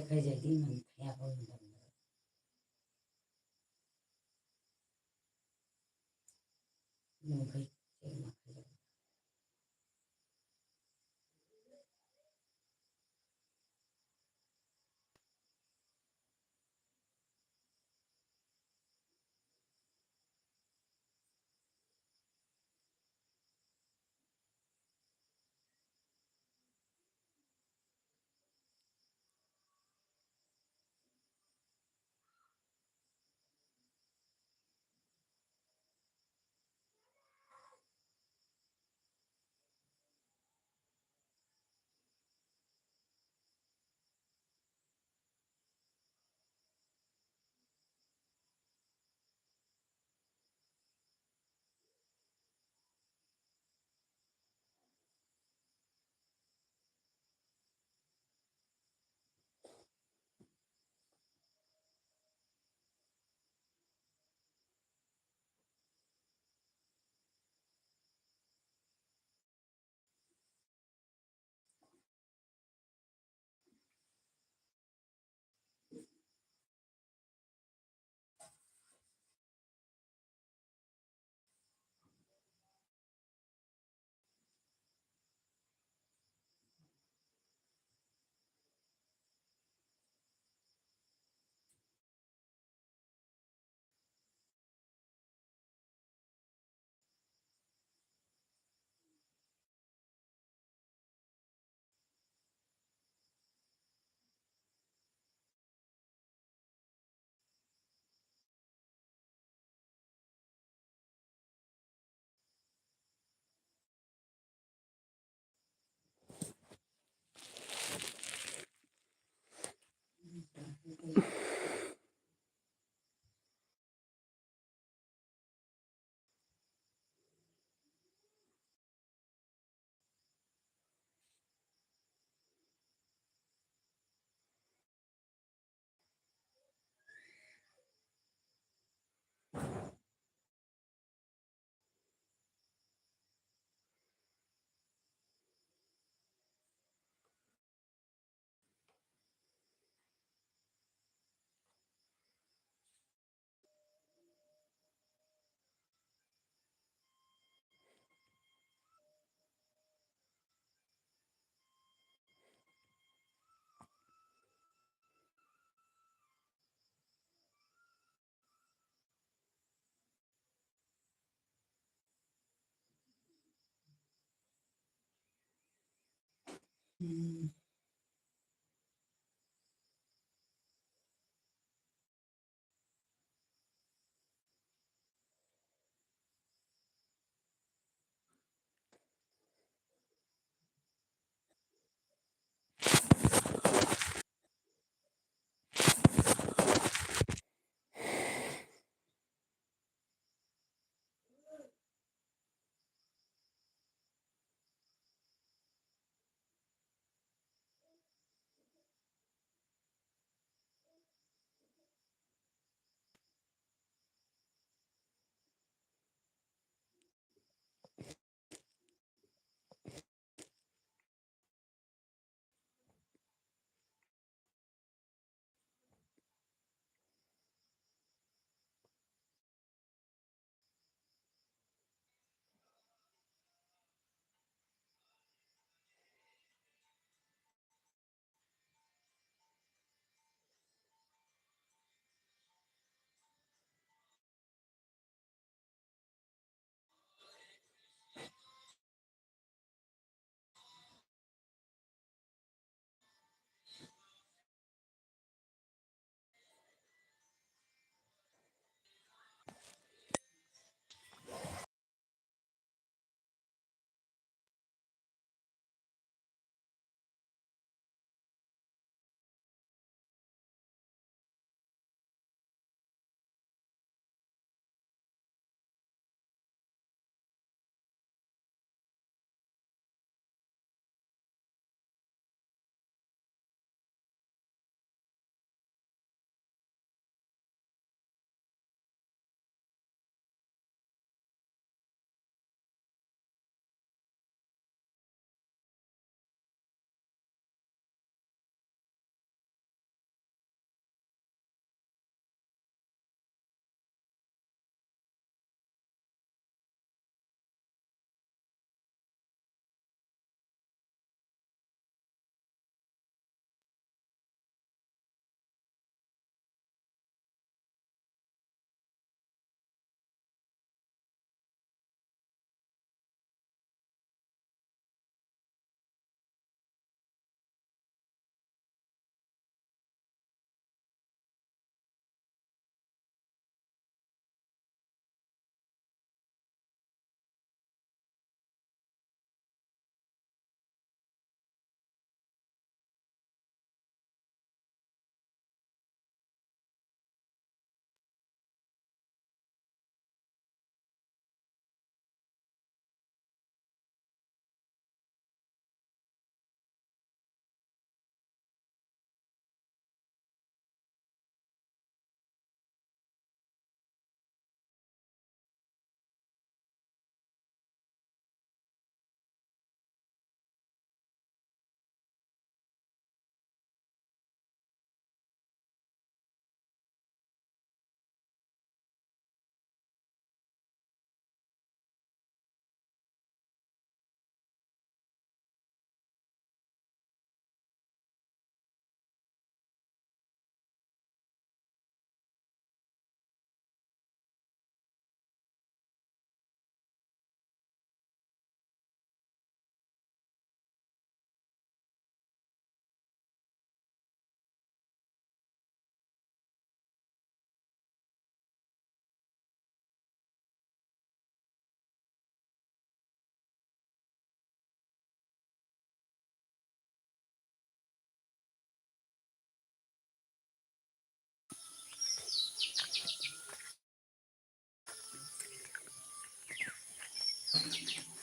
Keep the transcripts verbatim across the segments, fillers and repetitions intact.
check khai jai di, man thaya ko ni dam. Nwng khai check ma khai jai.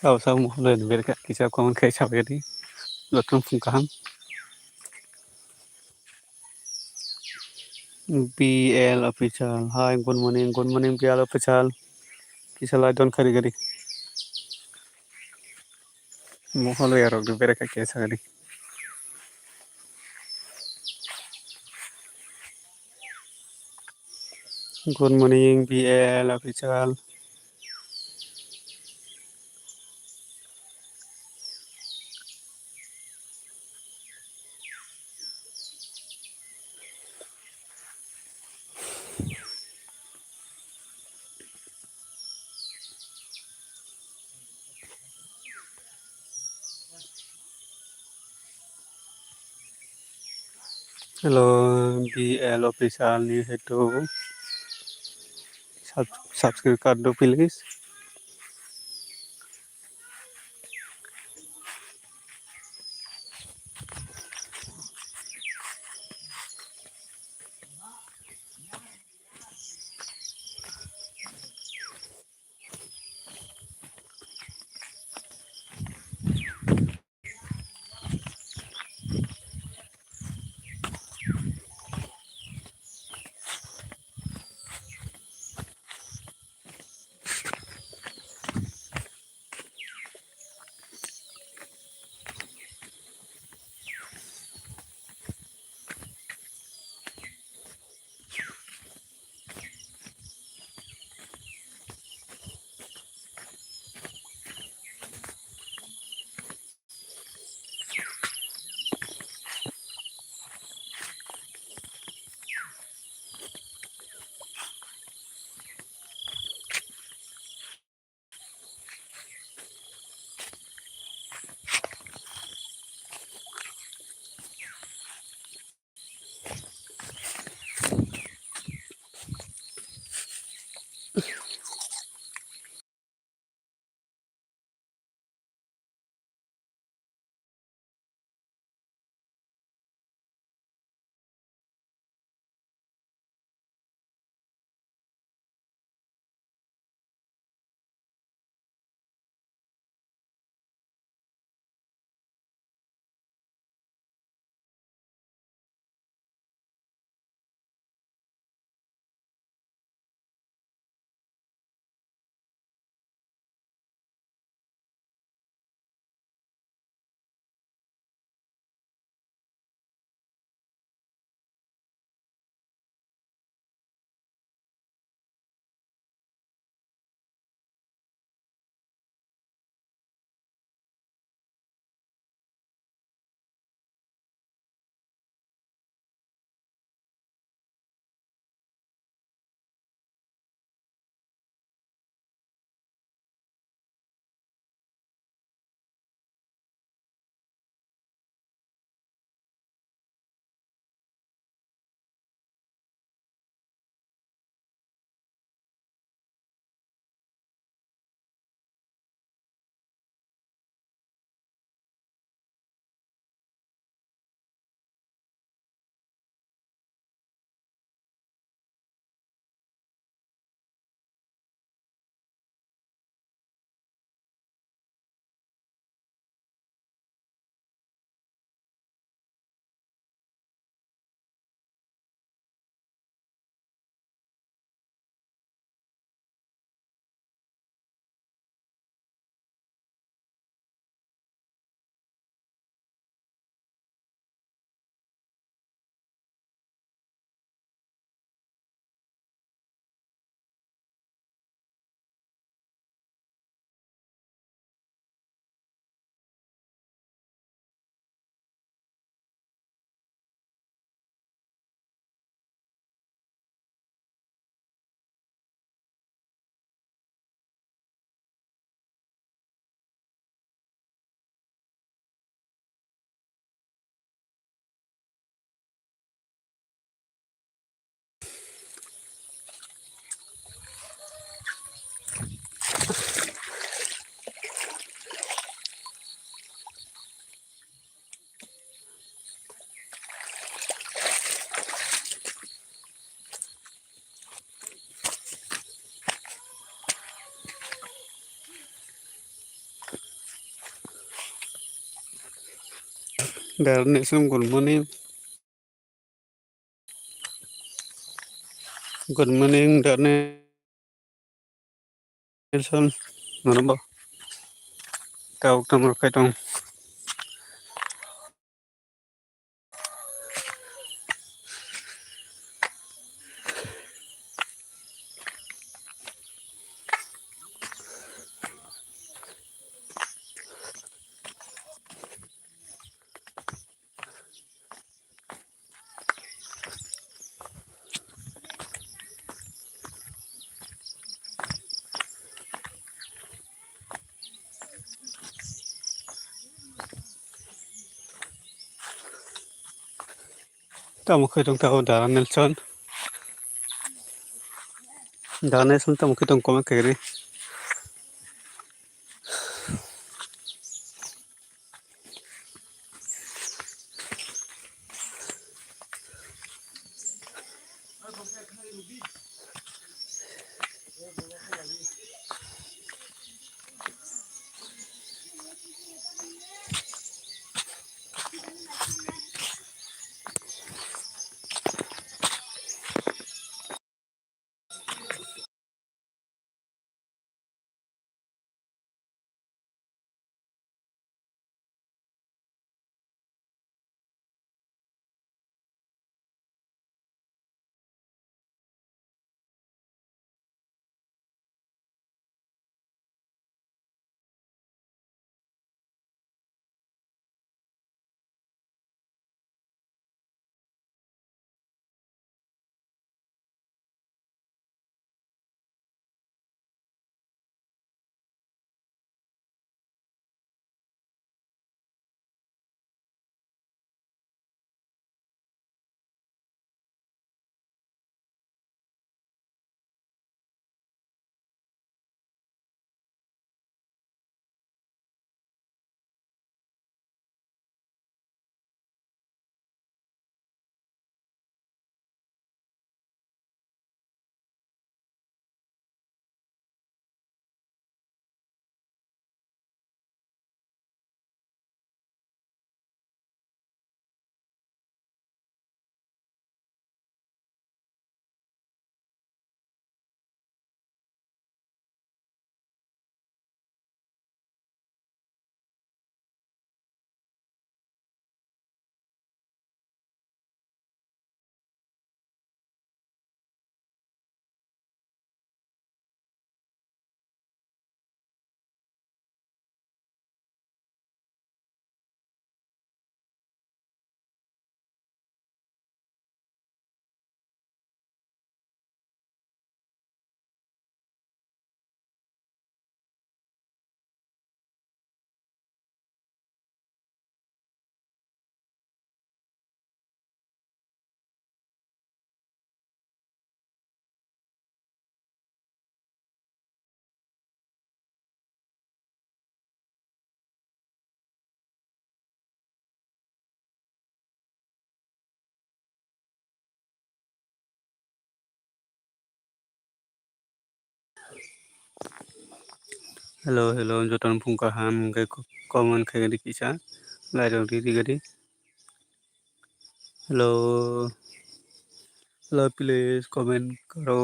Abo sa mohole ni berka kisa comment khai sabai di. Lotong phung kaham. B L official. Hi, good morning, good morning, B L official. Kisa lai don khari gari. Mohole yarok di berka kisa gari. Good morning, B L official. Hello, B L official ni hetu sub-, subscribe kar do, please. Darnation, good morning. Good morning, Darnation. Mano bo. Tau tamo khai tong. Tamo khe tong tao Dara Nelson. Dara Nelson tamo khe tong comment khairi. Hello, hello, jotono phung kaham, hwnkhe comment khaigadi kisa, like rok ridi gadi. Hello, hello, please comment karo.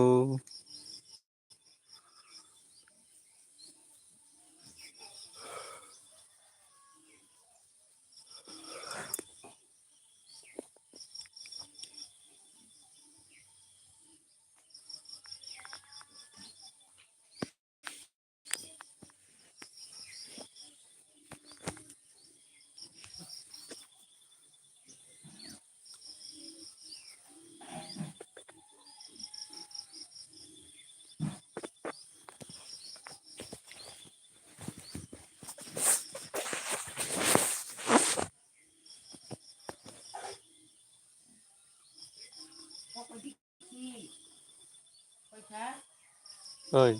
Oi.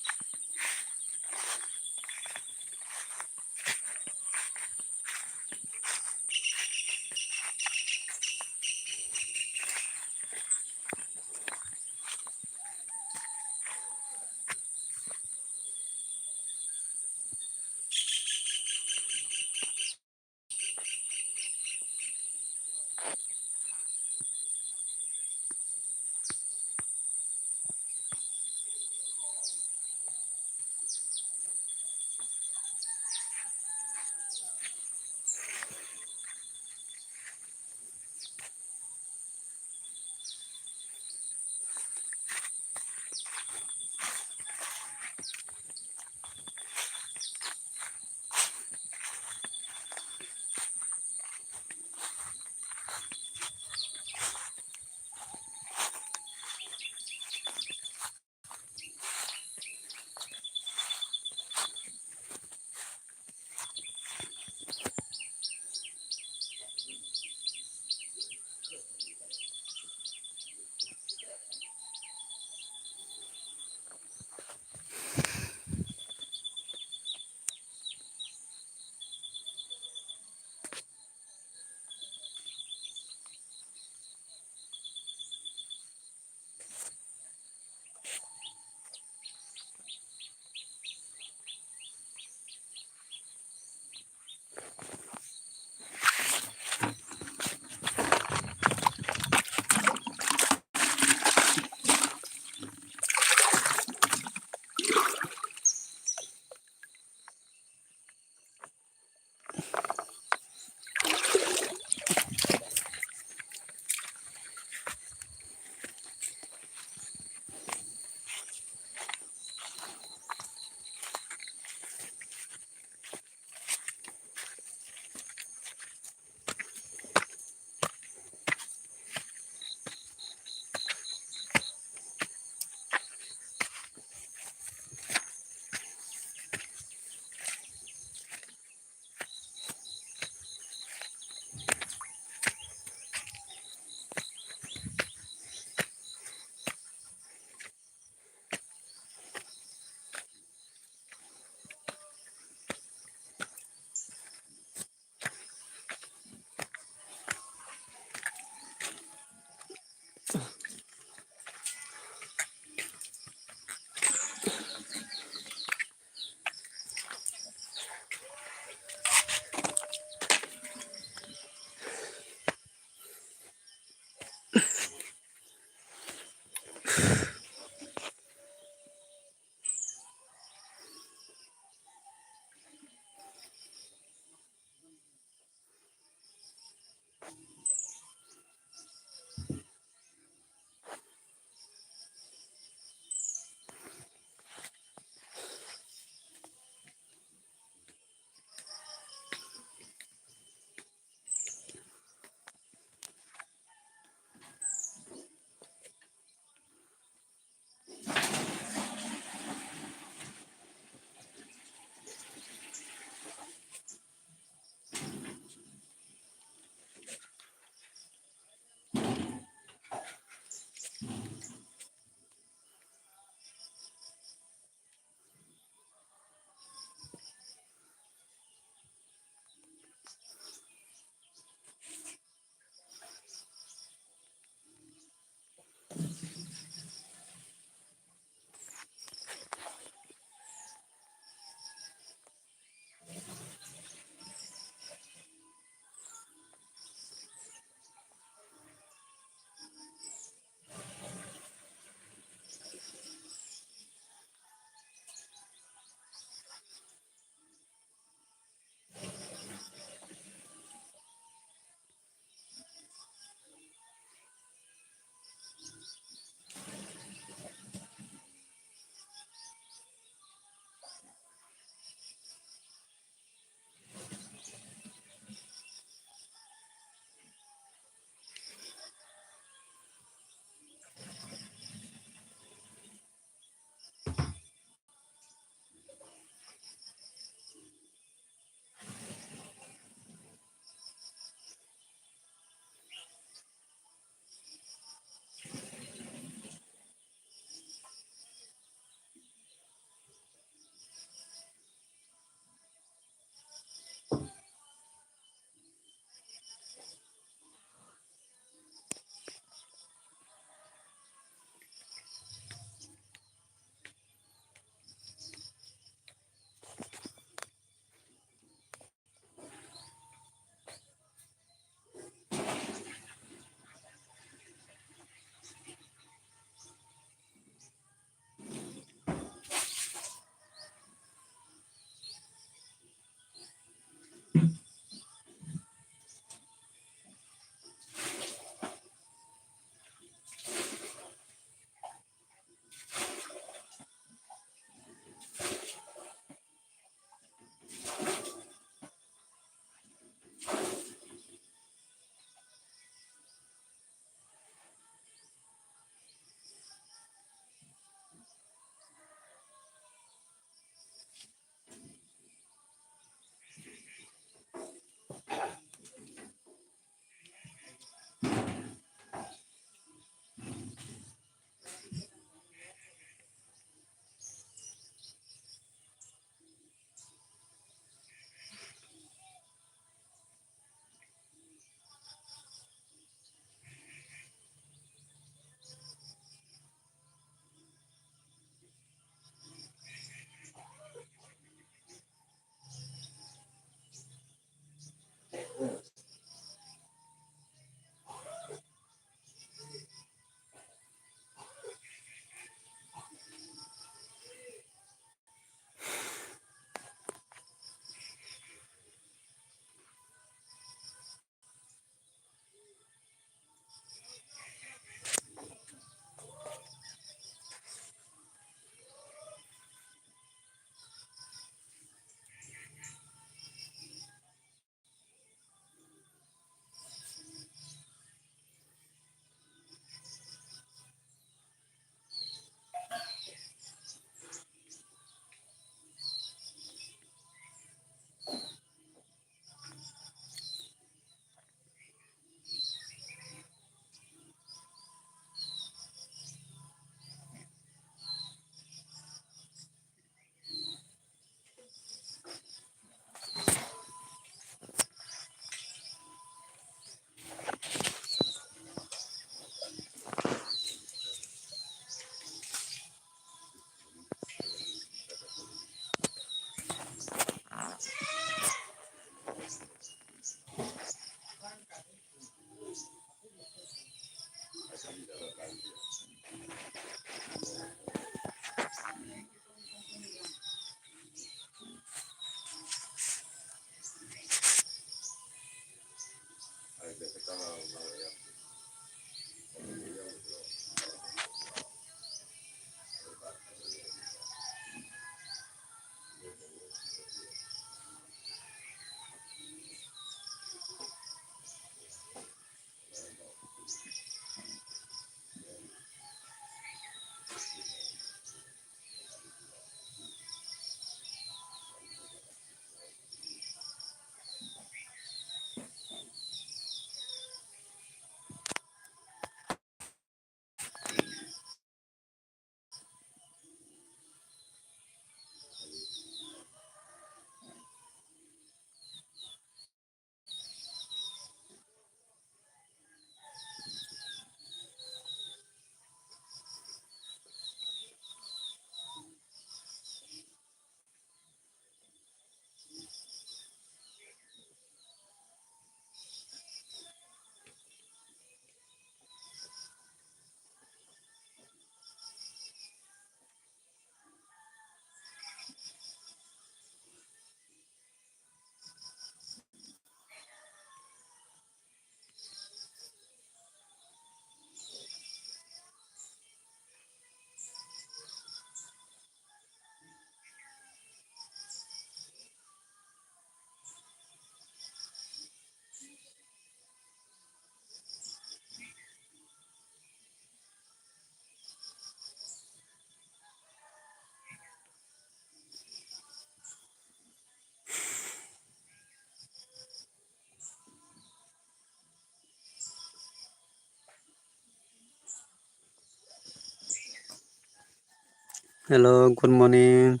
Hello, good morning.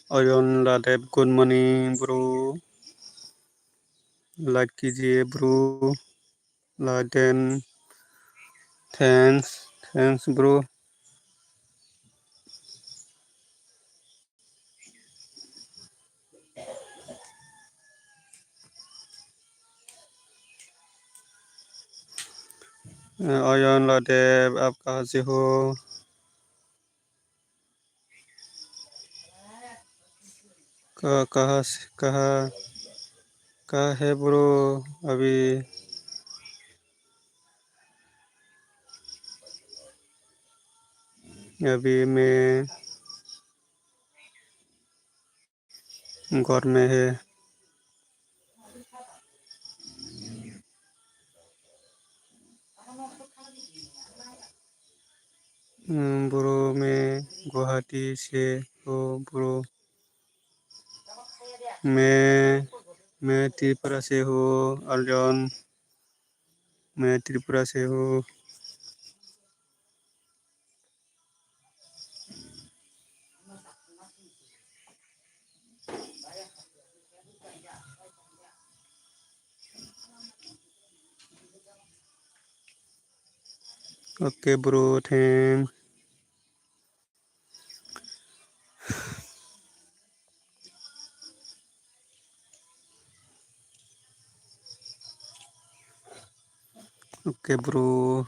Oyon Ladev, good morning, bro. Like kijiye, bro. Like and thanks, thanks, bro. Oyon Ladev, aap kahan se ho? Ka-, kaha se, kaha, kaha hai bro, abhi, abhi main ghar mein hai. Hmm, bro, main Guwahati se ho, bro. Main, main Tripura se ho, Arjun. Main Tripura se ho. Okay, bro, thanks. Okay, bro.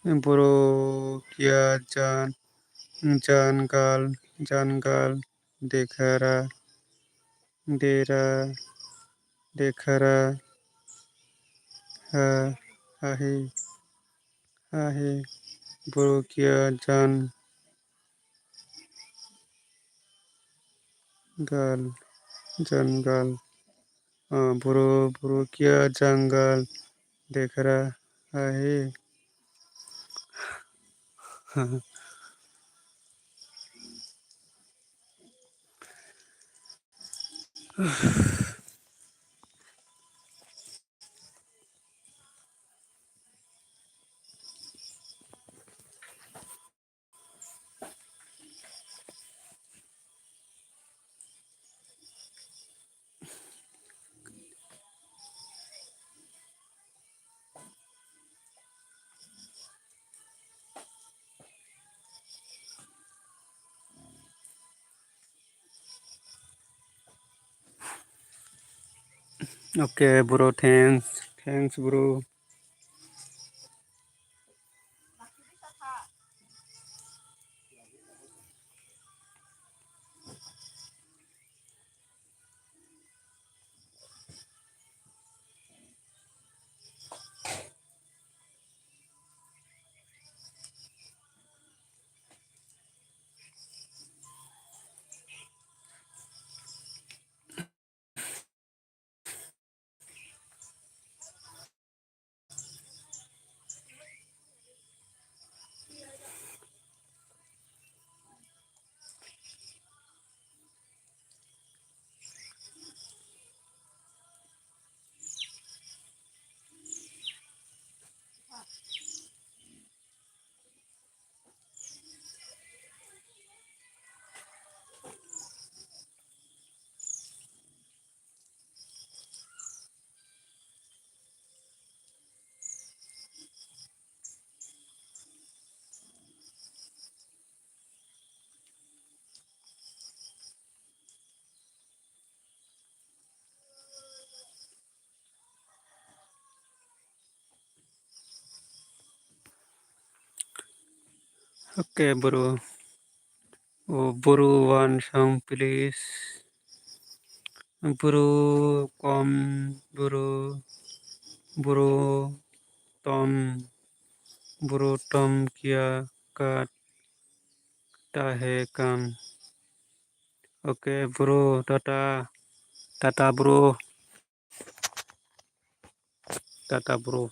Bro kya jan, jangal, jangal, dekhara, dera, dekhara, ha, ha hai, ha hai, bro kya jan, gal, jangal. Ah, bro, bro kya jangal dekh raha hai? Okay, bro, thanks. Thanks, bro. Okay, bro. Oh, bro, one song, please. Bro, kom, bro, bro, tom. Bro, tum kya karta hai kaam? Okay, bro, tata, tata, bro. Tata, bro.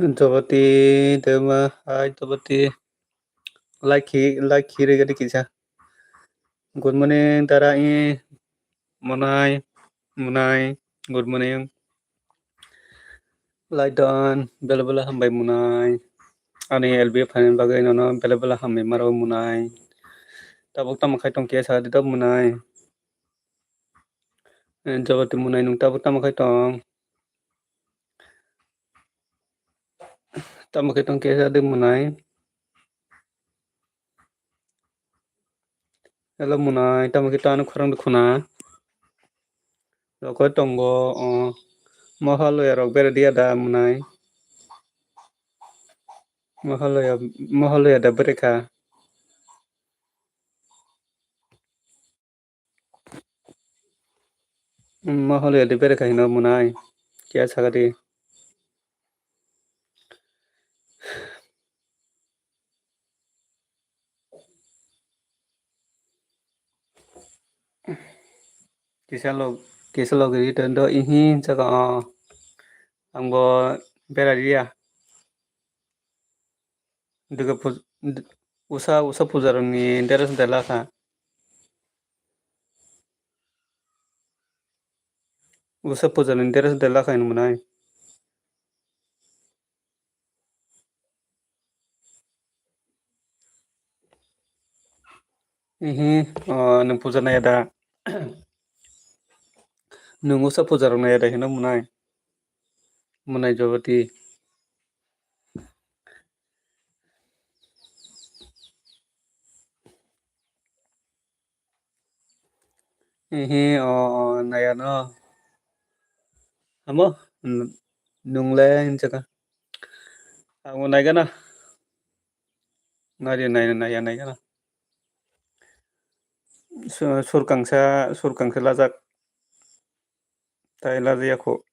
Jabati, Dema, hai Jabati. Like khi, like khi rega di kisa. Good morning, Tara i, Monai, Monai, good morning. Like don, bela bela hambai Monai. Ani L B F phaini bagwi nono bela bela hambai maro Monai. Tabuk tamo khai tong khe sa di to Monai. Eh, Jabati Monai nung tabuk tamo khai tong. Tamo khe tong khe sa di Monai. Hello Monai, tamo khe tano khorang de khuna. Rokoi tongo, o, mohaloya rok bera dia da Monai. Mohaloya, mohaloya da bere kha. Mohaloya de bere kha hino Monai. Kya saga di. Kisa log, kisa log ri tondo ihi saka o. Ang bo bera ria. Duga puj-, d-, usa, usa puja rokni dress de lakha. Usa puja ni dress de lakha hinwi mwnai. Ihi, o, nwng puja naiya da? Nwng usa puja rok naiya da hino mwnai? Mwnai Jabati. Ihi, o, o, naiya no. Amo, n-, nungle hinjaka. Ang bo naigana. Nari nai, naiya naigana. Su-, surkangsa, surkangsa lajak. Tai lajaya kho.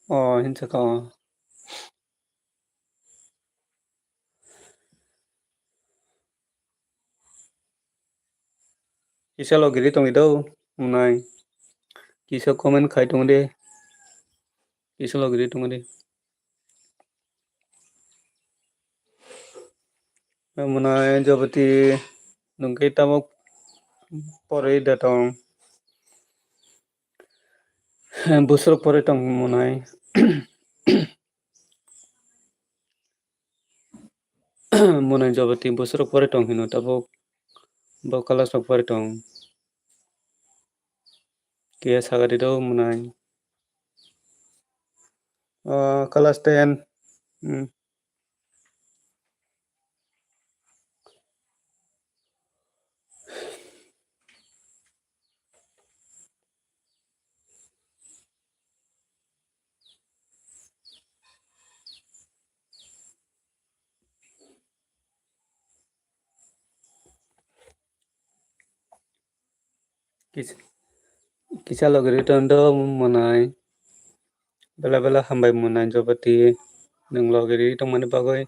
O, hinjaka o. Kisa logiri tongwi do, mwnai. Kisa comment khai tong de. Kisa logiri tong de. Mwnai Jabati nungkhe tamo porwi da tong. Buswrok porwi tong mwnai. Mwnai Jabati buswrok porwi tong hino tabuk. Bo class rok porwi tong. Khe sagadi do mwnai. Ah, class ten. Hmm. Kis-, kisa logiri tong do mwnai. Bela bela hambai mwnai Jabati. Nwng logiri tongmani bagwi.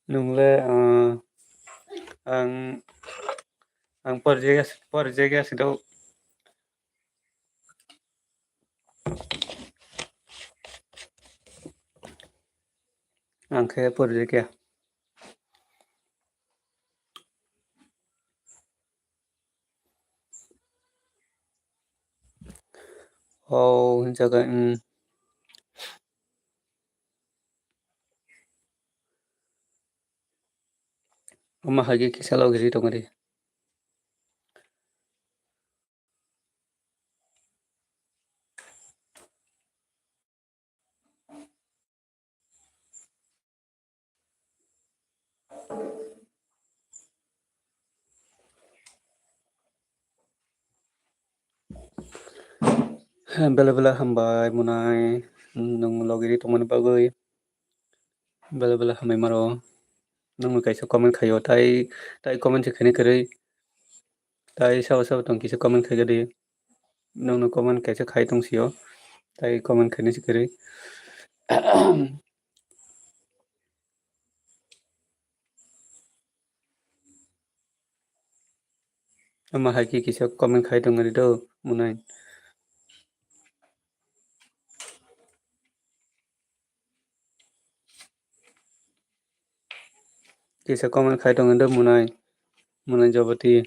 Nungle, ah, ang, ang porjegya, porjegya sido. Ang khe porjegya. Oh, hinjaga, hmm. Omo hai khe kisa logi ri tongri. Bele bele hambai munai, nwng logi ri tongmani bagwi. Bele bele hambai maro. Nwngno kaisa comment khaio, tai, tai comment se khaini kwrwi. Tai sabo sabo tong kisa comment khaigadi. Nwngno comment kaisa khai tongsio. Tai comment khaini se kwrwi. Ama hai khe kisa comment khai tongri do munai. Kisa comment khai tongri do munai, munai Jabati.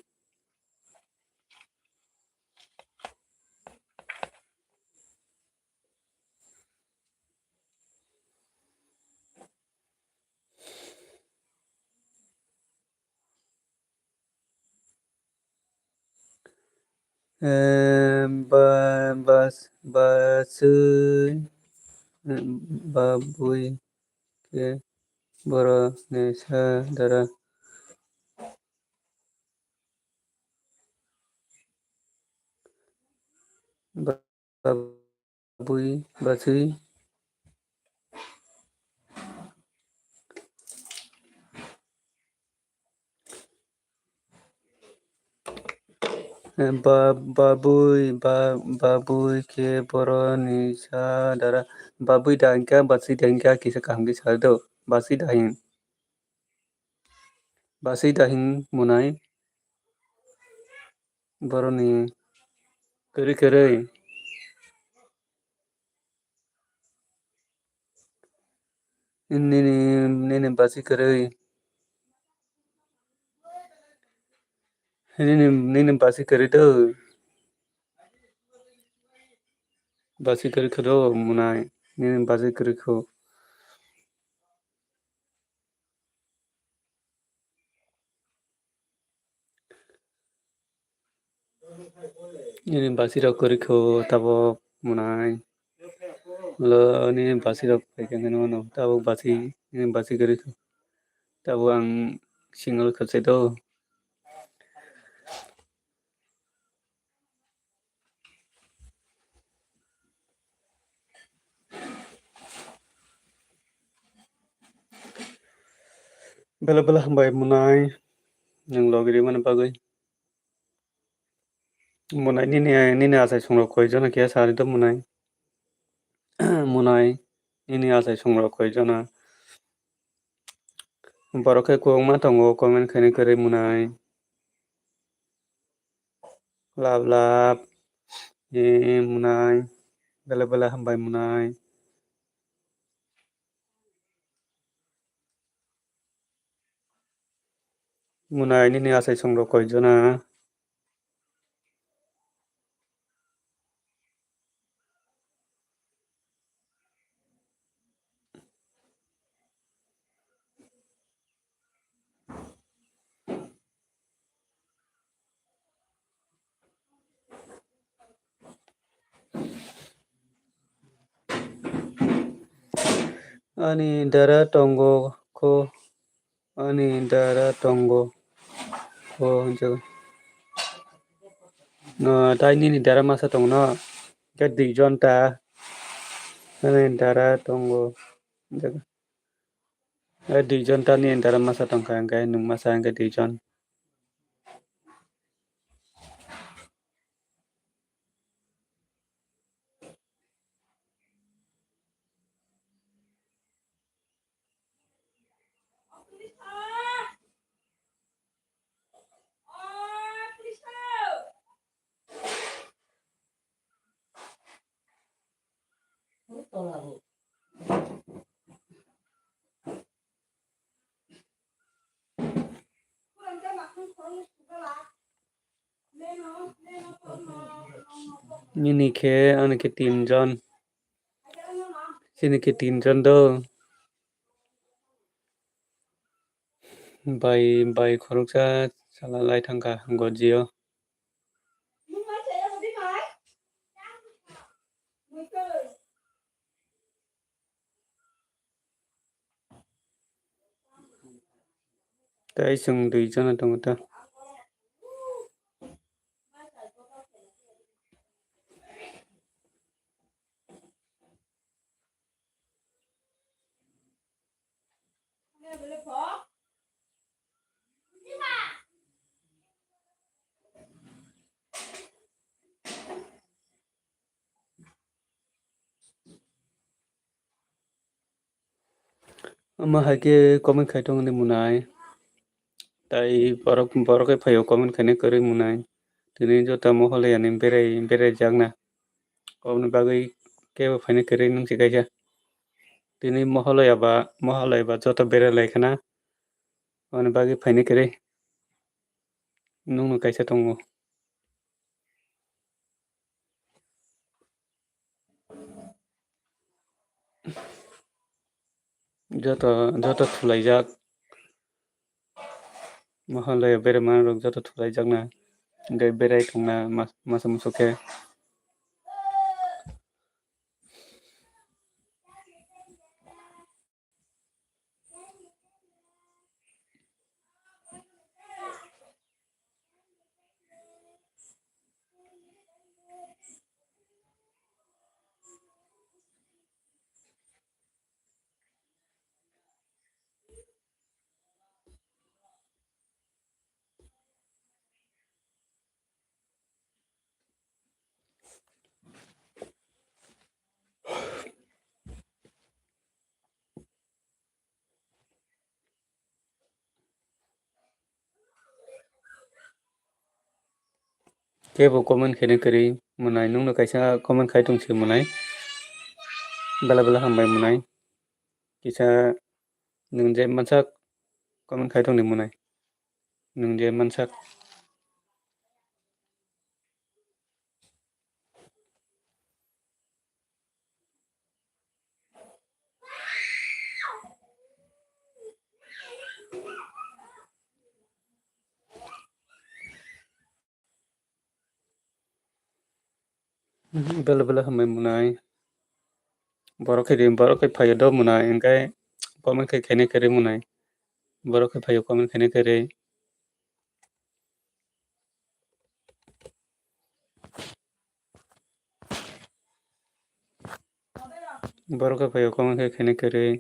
Em, ba-, bas-, basui, em, babui khe boroni sa dara. Ba-, babui, basui. Ba-, babui, ba-, babui khe boroni sa dara. Babui da hingkha, basui da hingkha, kisa kaham khe sa do. Basui da hing. Basui da hing munai. Boroni kwrwi kwrwi. Nini, nini basi kwrwi. Nini, nini basi kwrwi do. Basi kwrwi kho do munai. Nini basi kwrwi kho. Nini basi rok kwrwi kho tabuk munai. Lo nini basi rok phaikha hwnwi mano tabuk basi, nini basi kwrwi kho. Tabuk ang single khwlai do. Bela bela hambai munai, nwng logi rimani bagwi. Munai nini, nini achai songrok koi jona khe sari do munai. Munai nini achai songrok koi jona. Borok khe kwbangma tongo comment khainai kwrwi munai. Love love. E munai. Bela bela hambai munai. Munai nini achai songrok koi jona. Ani dara tongo kho, ani dara tongo kho, hwnjago. No, tai nini dara masa tongo no, khe duijon ta, ani dara tongo, hwnjago. Eh, duijon ta nini dara masa tongkha, hwnkhe nwng masa hwnkhe duijon. Nini khe, ani khe tinjon. Chini khe tinjon do. Bai, bai khoroksa chala lai thangkha gojio. Tei chwng dui jona tongo ta. Omo hai khe comment khai tongni mwnai. Tai borok, borok khe phaio comment khaina kwrwi mwnai. Tini joto moholoi ani berai, berai jakna. Oboni bagwi kebo phaina kwrwi nung si kaisa. Tini moholoi aba, moholoi ba joto berai lai khana. Oboni bagwi phaina kwrwi nungno kaisa tongo. Joto, joto thulaijak. Moholoi beraimanrok joto thulaijakna. Hingke berai thangna mas-, masa musu khe. Kebo comment khaina kwrwi mwnai, nungno kaisa comment khai tong se mwnai. Bela bela hambai mwnai. Kisa nwng je mansak comment khai tongni mwnai. Nwng je mansak. Bela bela hambai mwnai. Borok khe ri, borok khe phaio do mwnai, hingkhe comment khe khaina kwrwi mwnai. Borok khe phaio comment khaina kwrwi. Borok khe phaio comment khe khaina kwrwi.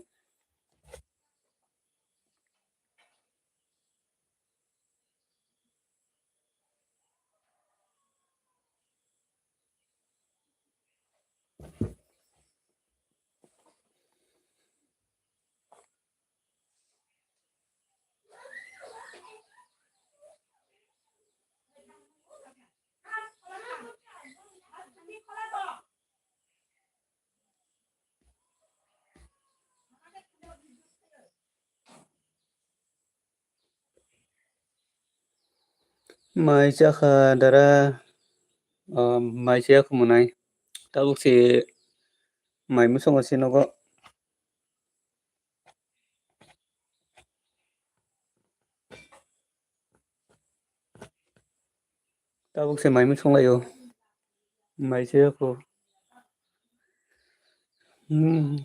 Mai chakha dara, o, mai chaya khumunai. Tabuk se mai musongo se nogo. Tabuk se mai musong laio. Mai chaya khu. Hmm.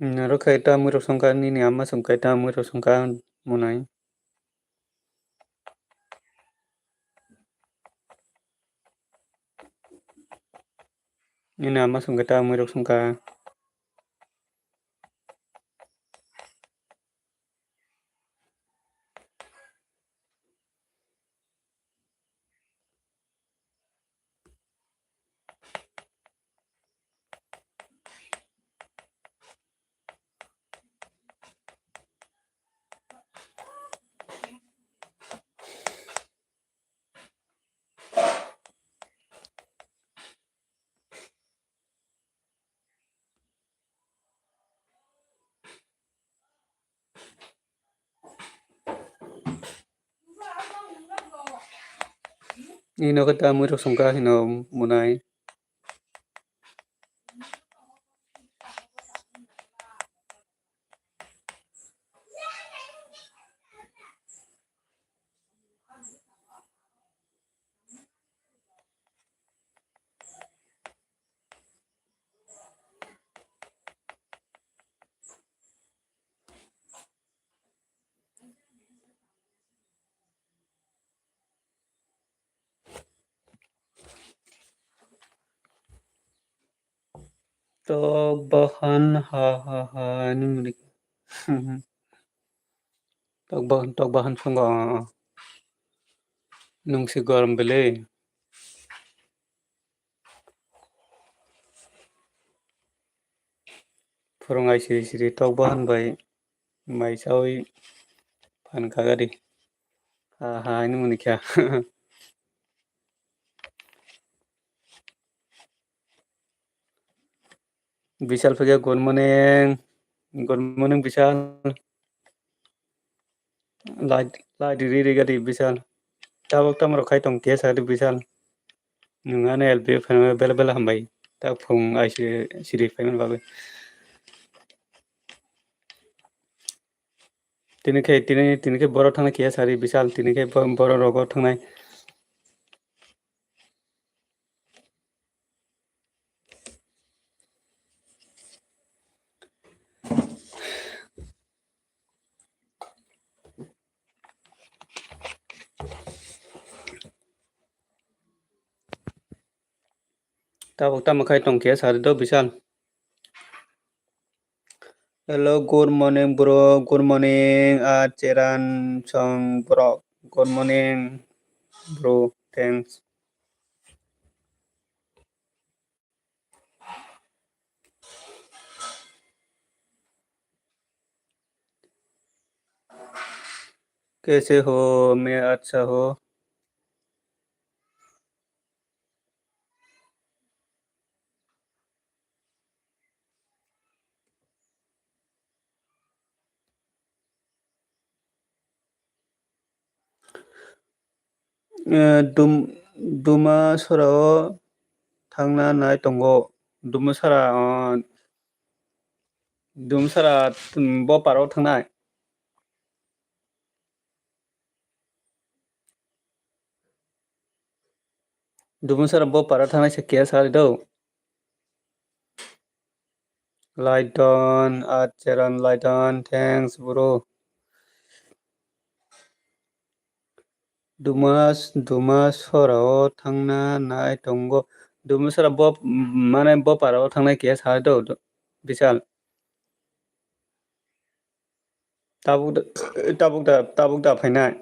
Norok khe ta mui rok songkha, nini ama songkha ta mui rok songkha mwnai. Nini ama songkha ta mui rok songkha. Ino khe ta mui rok songkha hino munai. Tok bahan ha ha ha ni muni. Tok bahan, tok bahan phungo. Nung si gorom bele. Phurung ai siri siri tok bahan bai mai chawi phan kagari. Ha ha, ini muni kya. Bishal phege, good morning. Good morning, Bishal. Light, light ri ri gadi Bishal. Tabuk tamo rok khai tong kesa di Bishal. Nung ano L P F fan bela bela hambai. Tak phung ai siri siri fan bagwi. Tini khe, tini, tini khe borok thangnai kesa di Bishal. Tini khe bo-, borok rogo thangnai. Tabuk tamo khai tong khe sari do Bishal. Hello, good morning, bro. Good morning, ah, Cheran Song, bro. Good morning, bro. Thanks. कैसे हो? मैं अच्छा हो। Eh, Dum-, Dumasora o thangna nai tongo. Dumasora, oh, Dumasora, mm, bo paro thangnai. Dumasora bo paro thangnai se kesa sari do. Laidon, Acheran Laidon, thanks, bro. Dumas, Dumasora o thangna nai tongo. Dumasora bo, mane bo para o thangnai kesa sari do, do, Bishal. Tabuk da, tabuk da, tabuk da phainai.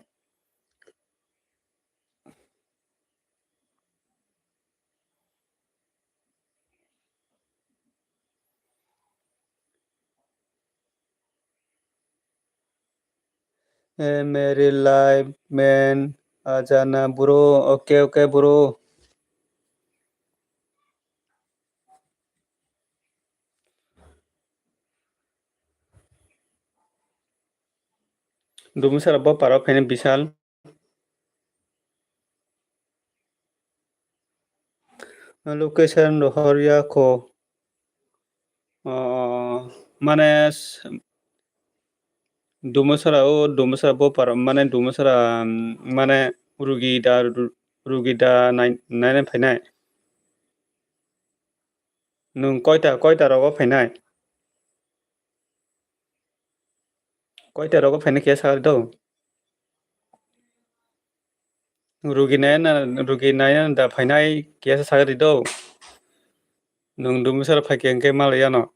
Eh, Mary Life Man, Ajana, bro. Okay, okay, bro. Dumasora bo para o phainai Bishal. Location rohor ya kho. Oh, mane s-, Dumasora o, Dumasora bo para, mane Dumasora, mm, mane rugi da, ru-, rugi da nai, nai, nai phainai. Nung koita, koita rogo phainai? Koita rogo phainai kesa sari do? Rugi nai na, rugi nai na da phainai kesa sari do? Nung Dumasora phaikhe hwnkhe malai yano.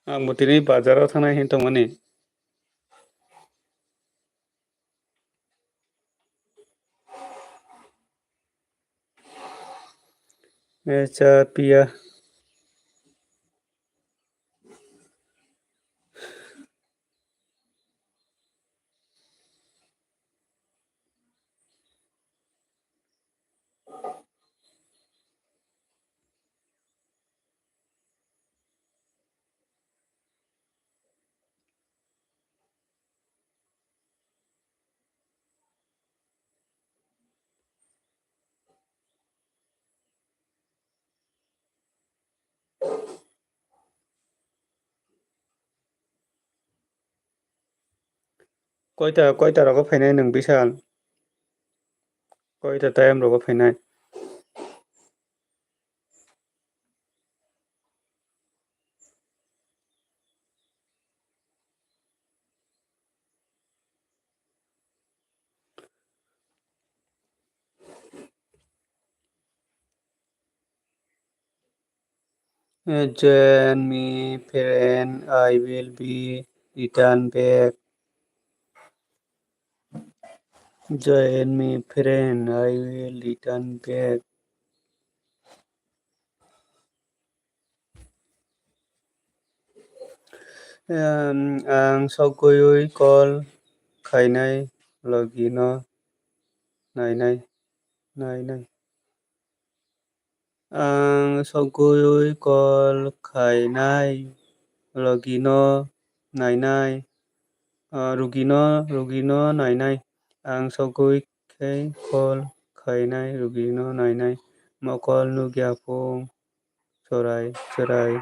Ang bo tini bazar o thangnai hin tongmani. Eh, cha piya. Koita, koita rogo phainai nwng Bishal? Koita time rogo phainai? Join me, friend, I will be return back. Join me, friend, I will return back. Em, ang sogwi call khainai logino nainai, nainai. Ang sogwi call khainai logino nainai, ah, rugino, rugino nainai. Ang sogwi khe call khainai rugino nainai. Mokol nukya phung chwrai, chwrai.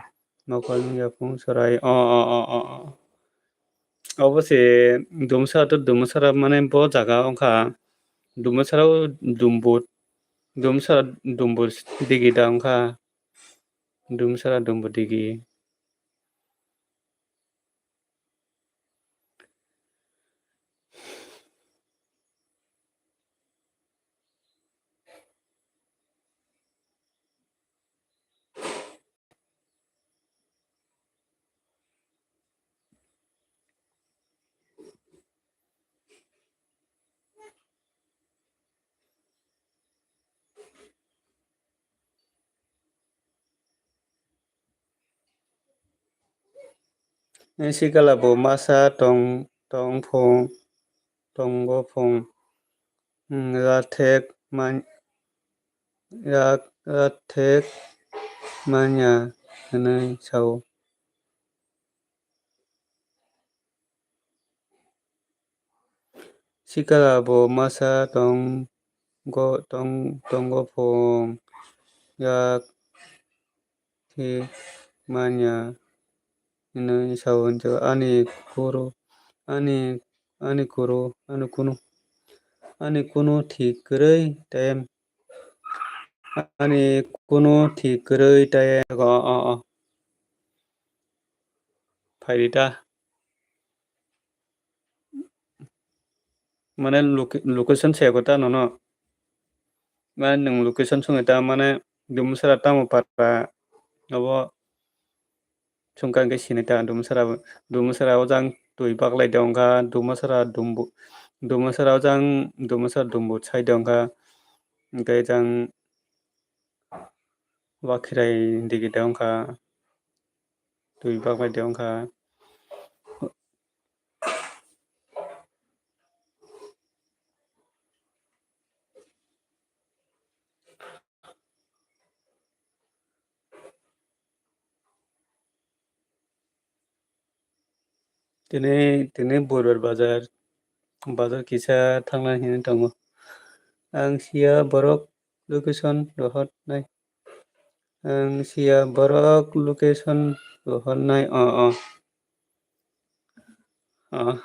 Mokol nukya phung chwrai. O, o, o, o, o. Obo se Dumsara to Dumsara mane bo jaga wngkha. Dumsara o Dumbut. Dumsara Dumbut digi da wngkha. Dumsara Dumbut digi. Sikala bo masa tong, tong phung, tongo phung, hmm, rathek man, rak, rathek manya hwnwi sao. Sikala bo masa tong go, tong, tongo phung yak thik manya hwnwi sao. Ani kuru, ani, ani kuru, ani kunu, ani kunu thik kwrwi time, ani kunu thik kwrwi time. O, o, o. Phaidi ta. Mane loca-, location se ko ta nono. Mane nwng location swngi ta mane Dumsara tamo para abo sungkha hwnkhe sinai ta Dumsara, Dumsara o jang twi baklai de wngkha Dumsara Dumbu, Dumsara o jang Dumsara Dumbu sai de wngkha hwnkhe jang Wakhirai digi de wngkha. Twi baklai de wngkha. Tini, tini Burbar bazar, bazar kisa thangna hinwi tongo. Ang siya borok location rohor nai. Ang siya borok location rohor nai. O, o. O.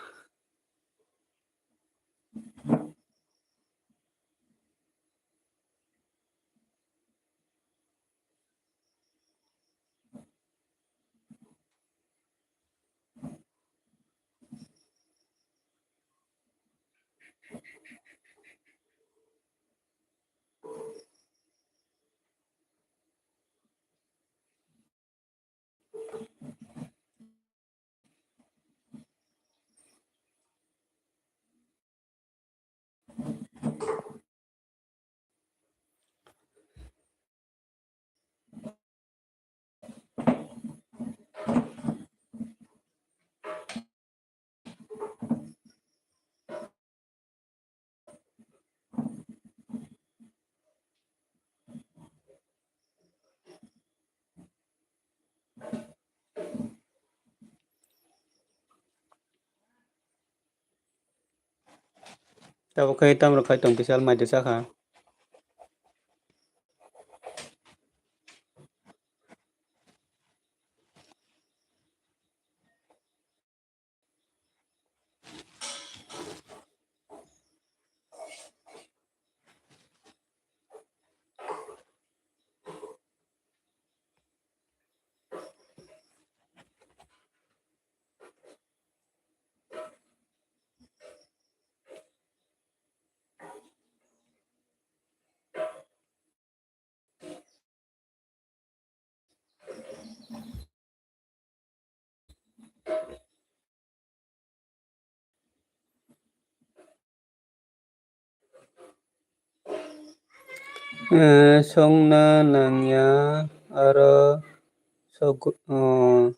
Tabuk khe tamrok khai tong kisa almai de sakha. Eh, songna nangya aro sog-, oh,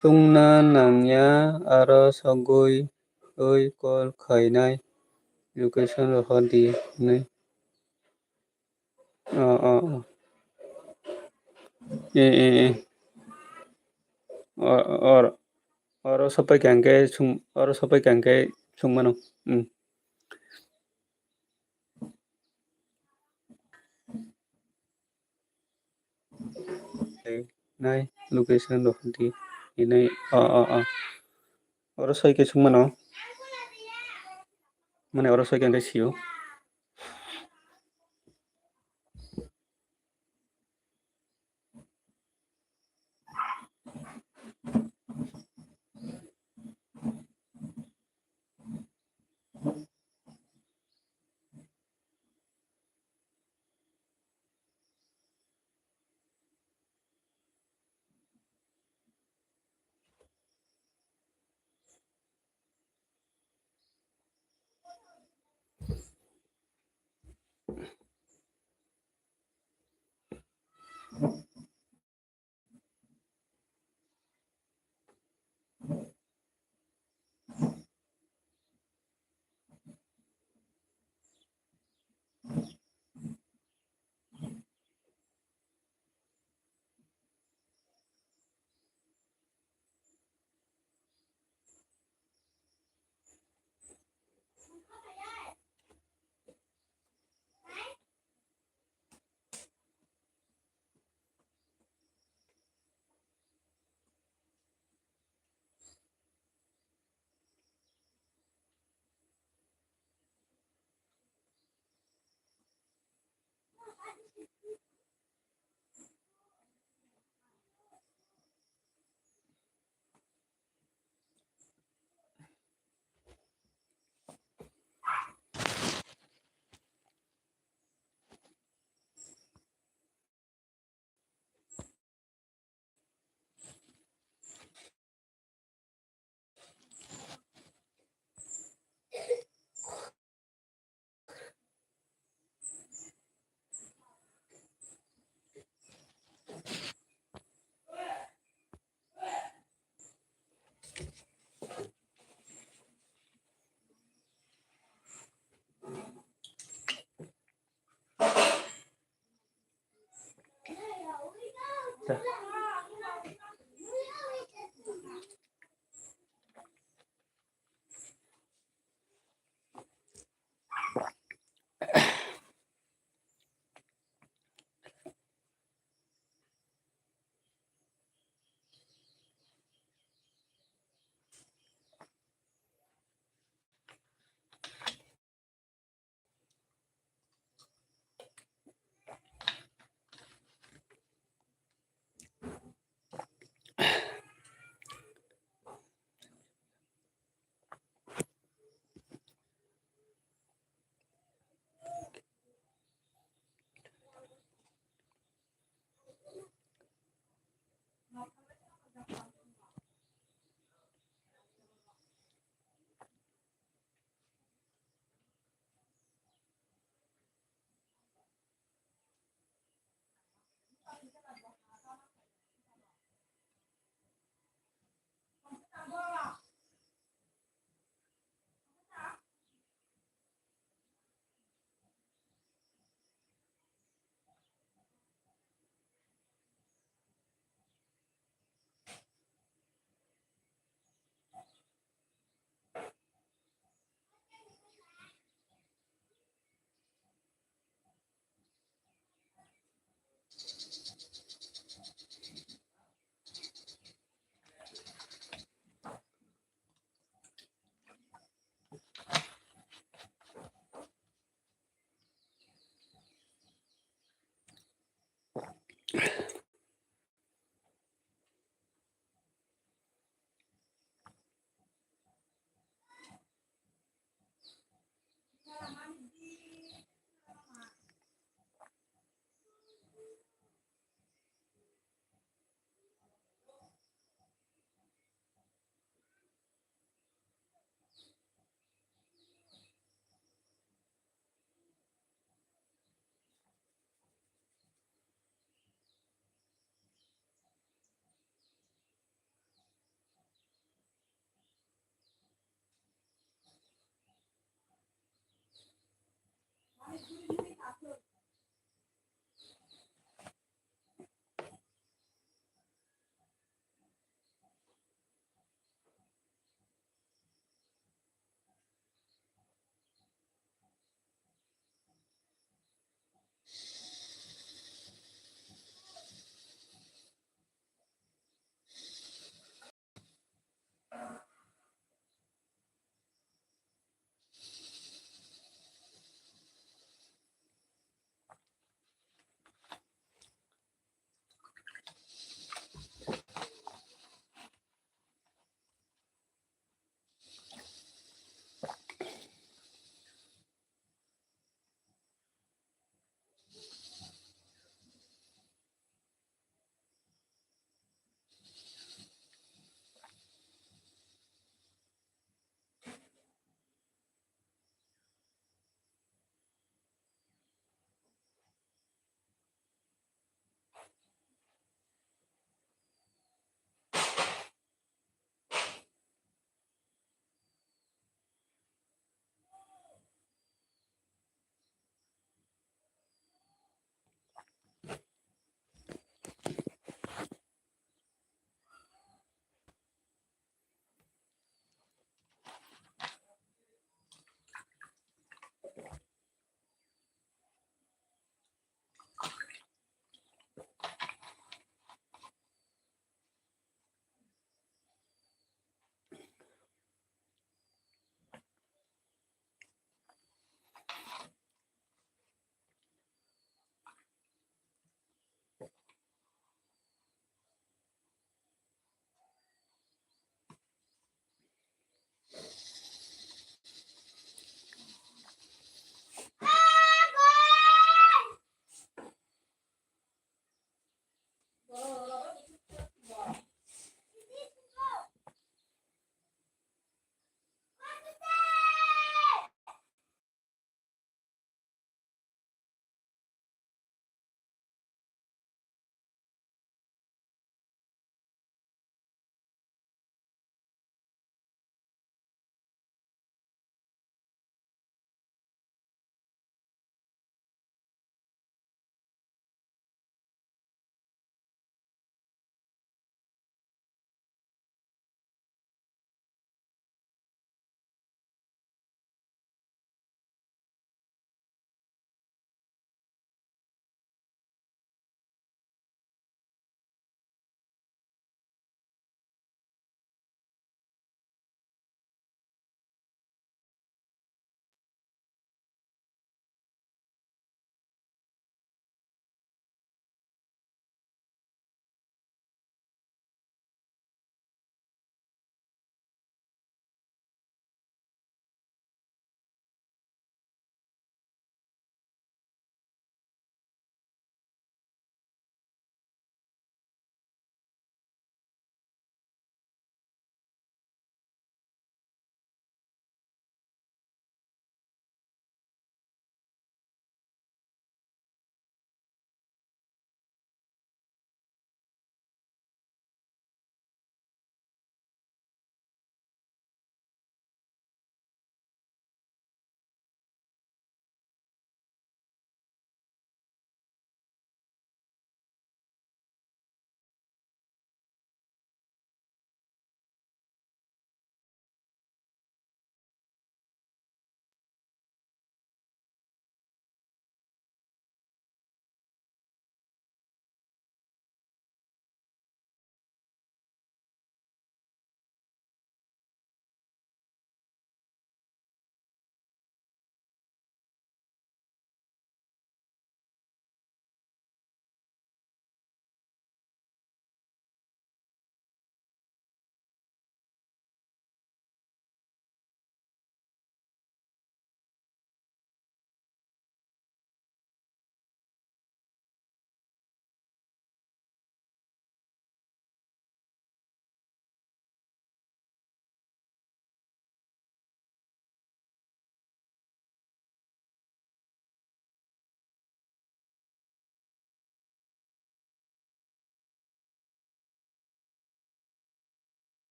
songna nangya aro sogwi oi call khainai location rohordi hinwi. Oh, oh, oh. Eh, eh, eh. Or, or, oro sopai kha hwnkhe sung-, oro sopai kha hwnkhe sungmano. Hmm. Nai location rok di. Hinwi, oh, oh, oh. Oro soi khe sungmano. Mane oro soi khe hwnkhe sio.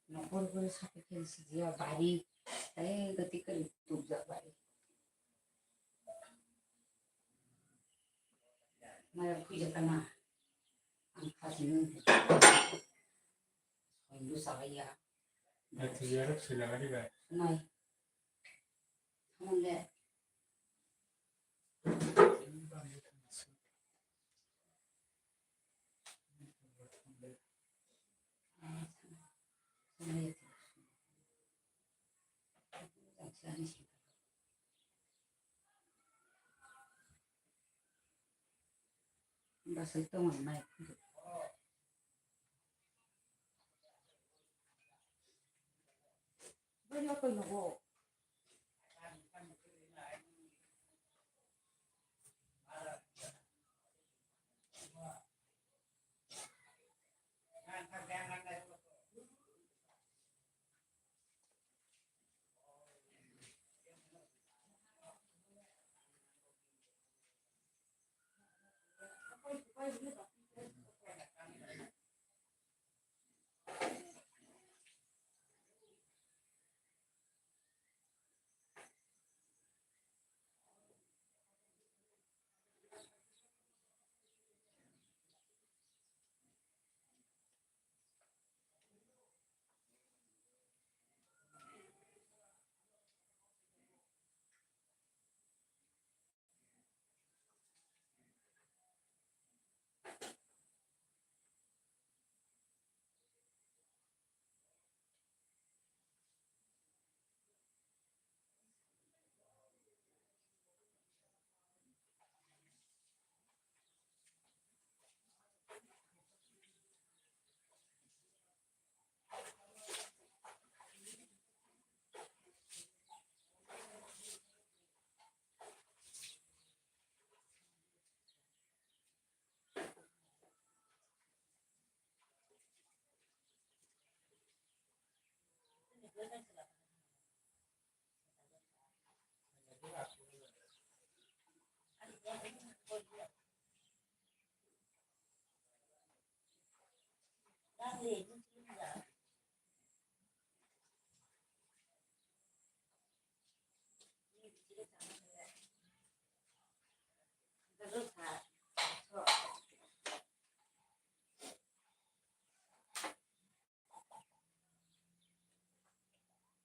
Nokol bwrwi sakhe khe sijia bari, tei gati kwrwi tukjak bari. Maya phuijak kana, ang khajino hinwi. Soindo salaiya. Nai thwiya rok sila gari bai. Nai. Tamo le. Bwsai tongmani nai.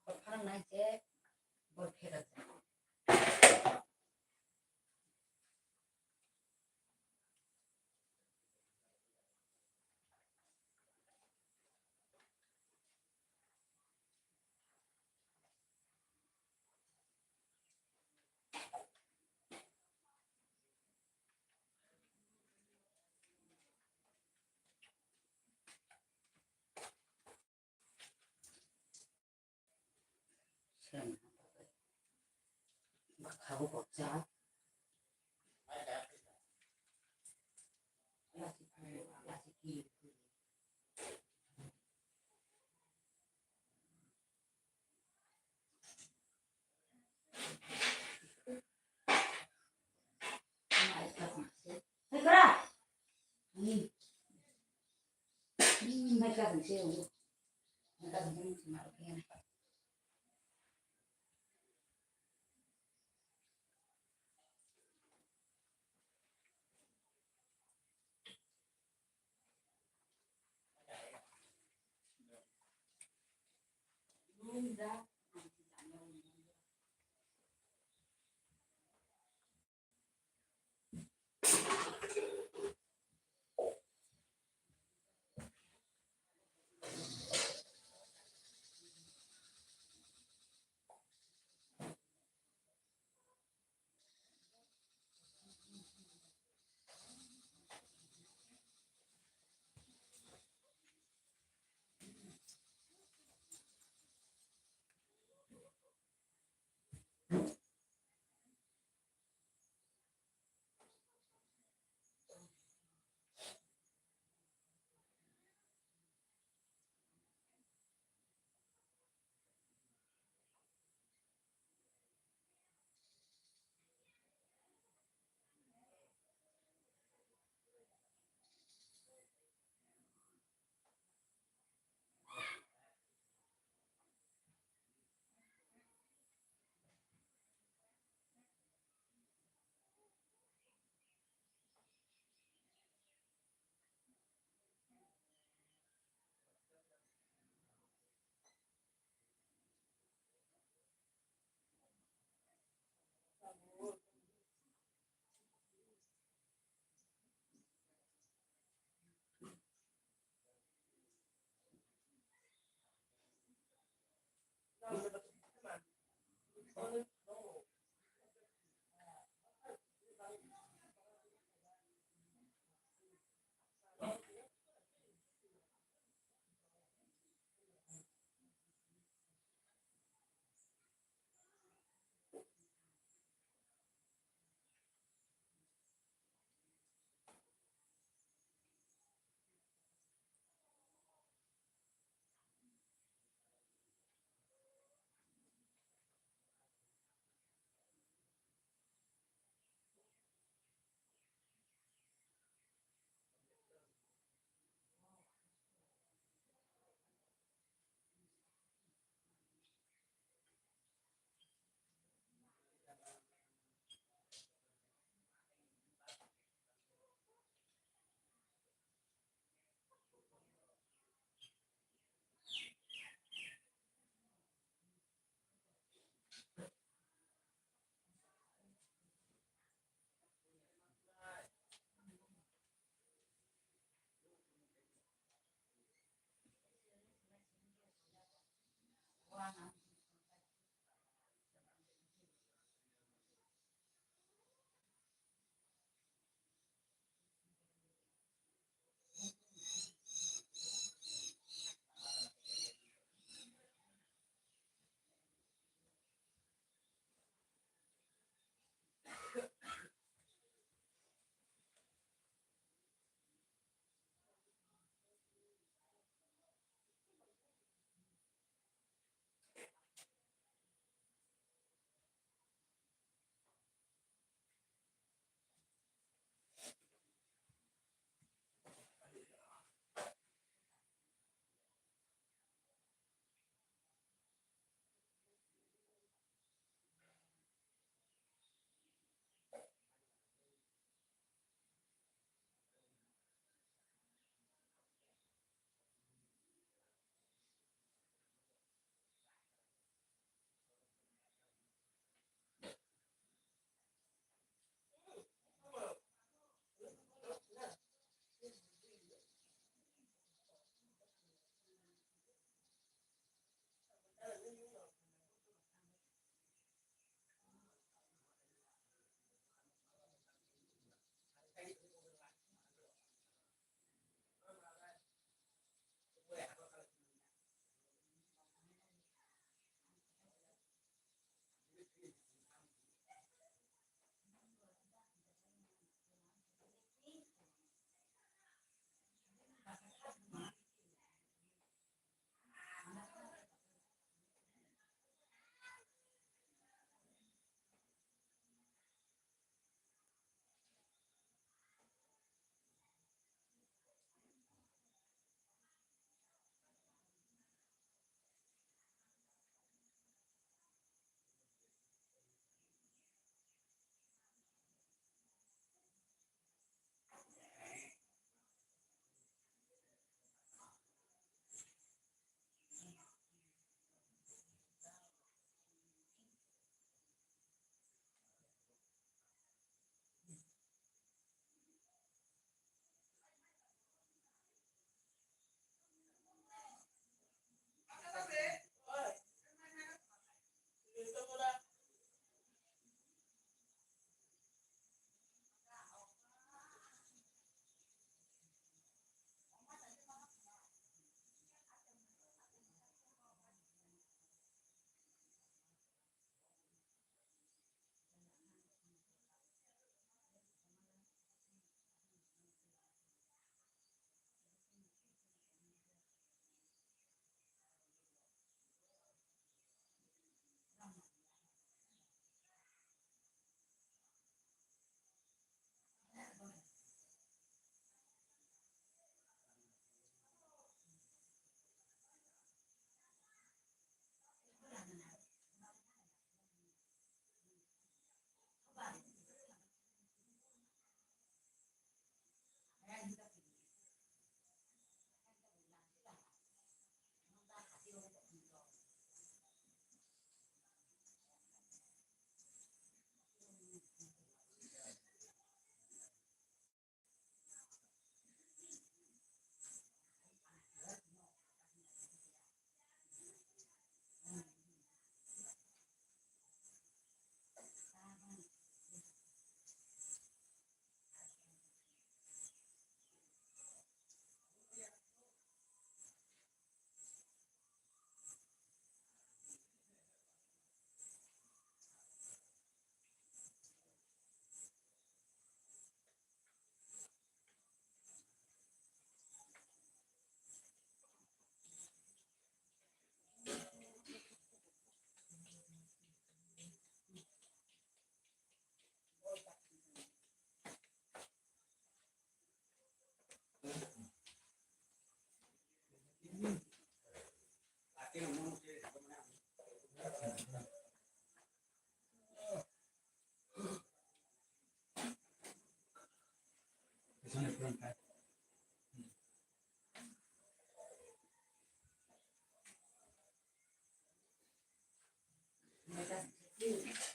Kok pharang nai je bol phega. Bwkha bo bokjak.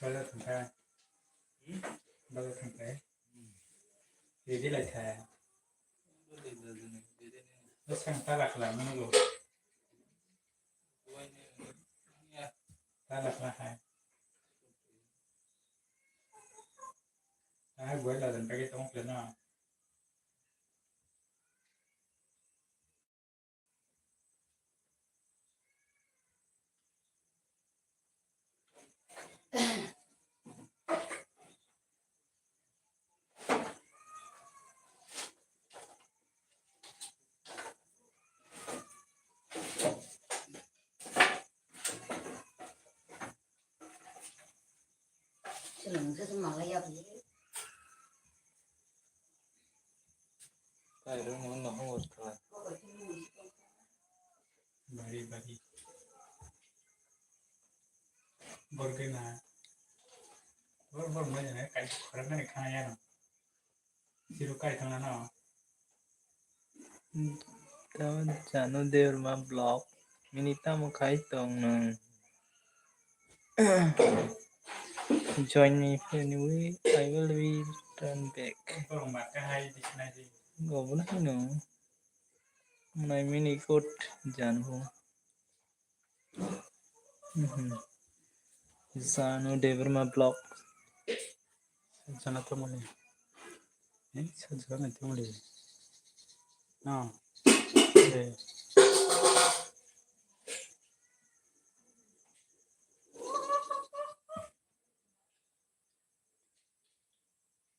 Bazar thangkha. Bazar thangkha. Ready lai kha. Bwswk ta rakla mano. Ta rakla hai. Ta hai buai ladan kage tong kle na. Bari, bari. Borgena. Bor, bor, mai jana, kai, khorang nani khana yano. Siru kai thangna no. Tamo Janu Debbarma vlog. Bini tamo khai tong nung. Join me if you need, I will be turn back. Borok ma kahai di sinai di. Gobo na hino. Nai mini kot Janu. Mhm. Janu Debbarma vlog. Jana to mani. Eh, sa jana to mani. No. Eh.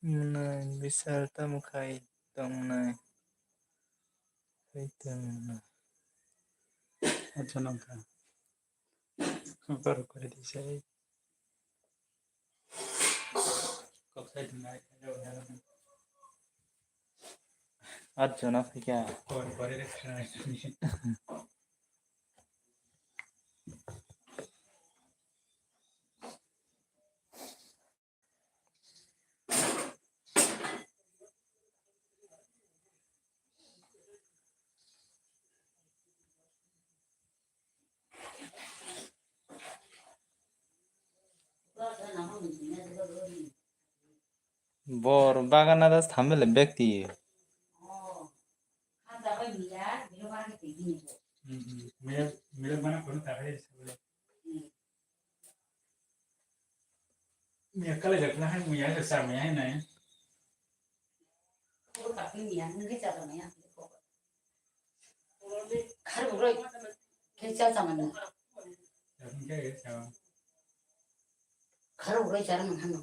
Mwnai bisal tamo khai tongnai. Khai tongnai. Acha nangkha. Bar kore di sai. Kok sai tongnai. At jona phaikha. Kor kore re khanai. Bor bagana das thamele bekti. Mira, mira, mana kono tahe. Mia kala jak na hai muya sa sa muya hai nai. Ko ka phi mia ngi cha cha mia. Khar roi. Ke cha cha mana. Yang ke ya sa. Khar roi cha mana hanu.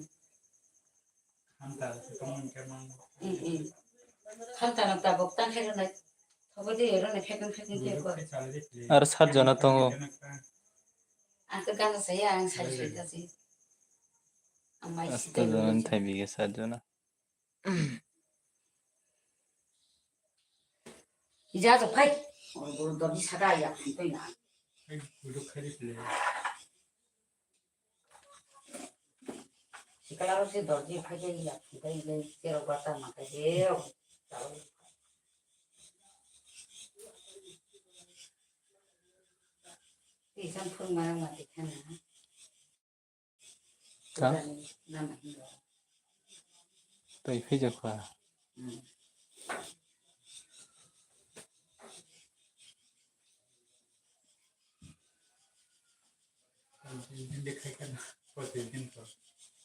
Khanta se tong ke mang. Eh eh. Khanta na ta bok tan hai nai. Thok de ro na phek phek ke ko. Ar sat jona tongo. Ang to gana saya ang sari sari kasi. Ang mai si. Asto jona thai bige sat jona. Ija to phai. Oro boro dorji saka ya phai na. Sikala ro se dorji phai ya phai le tero bata ma ka je. Isan phung ma ma te khana. Ka? Tei phai jak kha.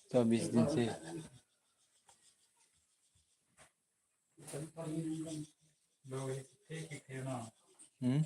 Chobis din se. Hmm?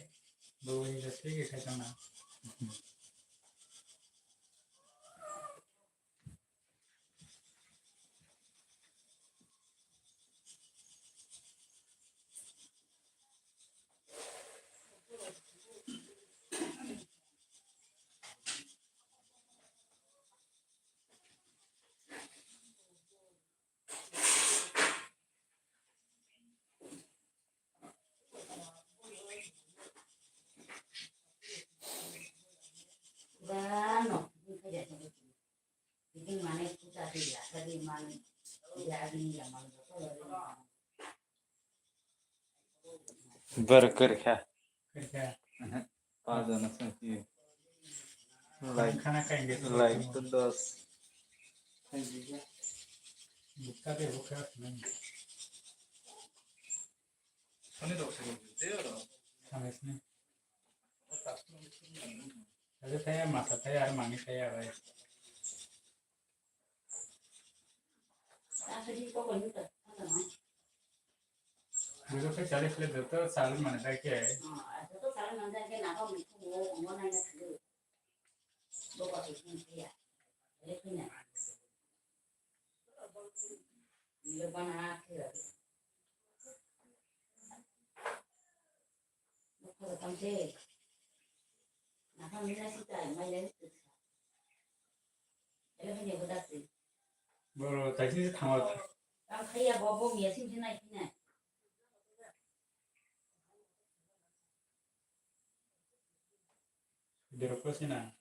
Bar kar kha. Kar kha. Aha. Paanch jona sangsi. Like, khana kain de to like to dos. Bukha de bukha. Sani dok sani. Sani sani. Ada saya masa saya ada manis saya ada. Dulu saya cari sudah dokter saling mana saya ke. Boro taisini se thangma. Dorok ko sina.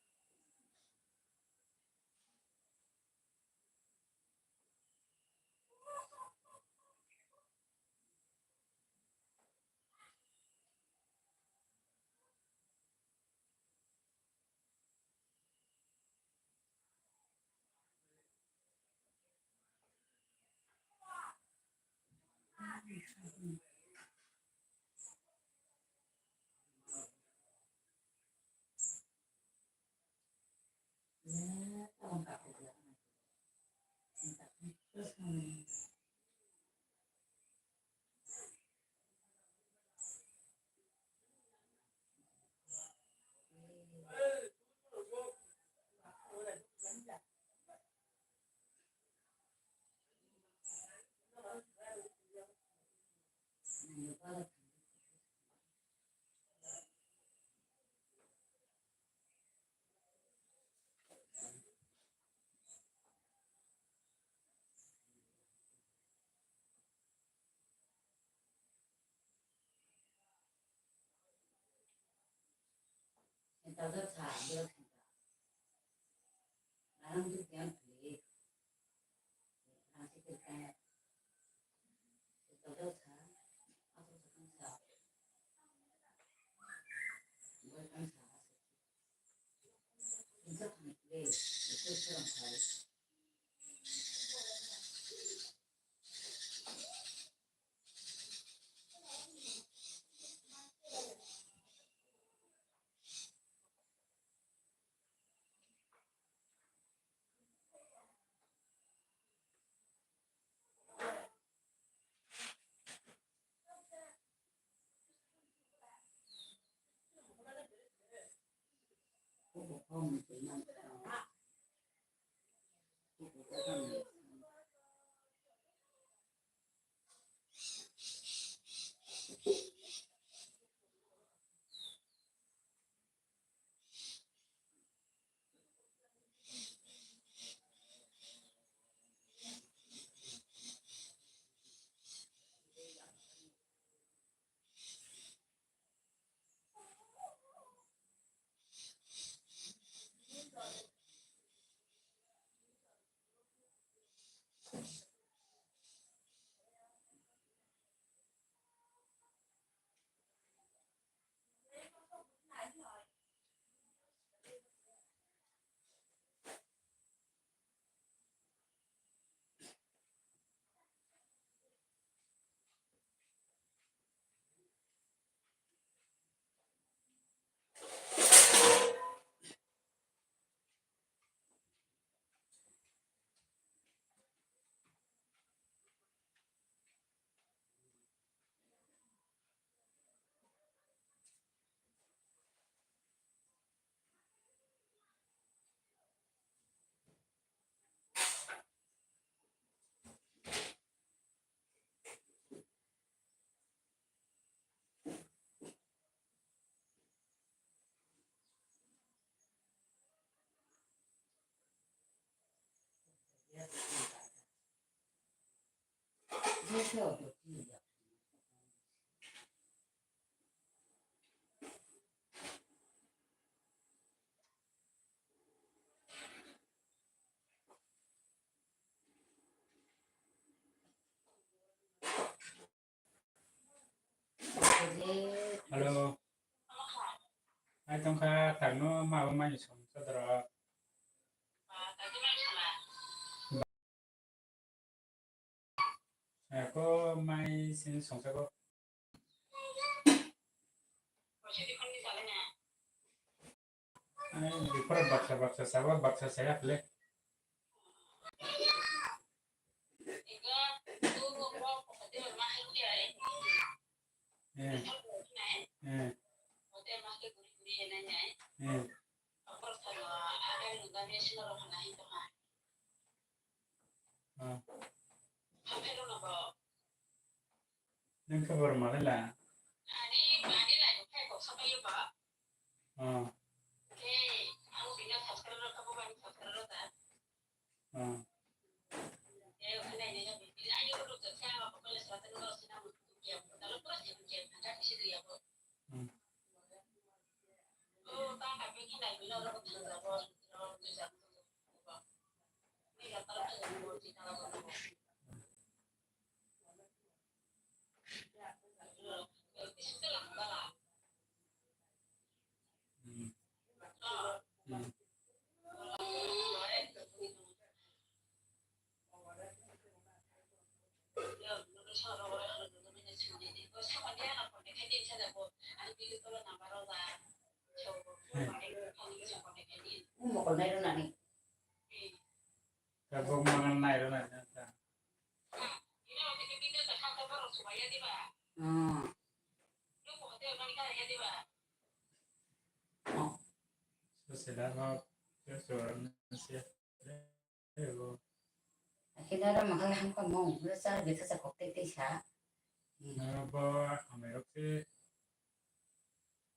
Hello. Ai tongkha tangno ma bo mani som chodro. sini songsago. Ai, before baksa baksa sabo baksa saya phle. Eh. Eh. Eh. Ah. Nang khe bor malai la. Ah. Ah. Hmm. Hmm. Hmm. Mokol nai rwnani. Tabuk mangan nai rwnani ta. Hmm. Oh. Sosela rok, sosela rok, Akhe noro mwkhang hamkha mung, noro char betha cha kok tei tei sa. Hmm. Noro bo hamai rok se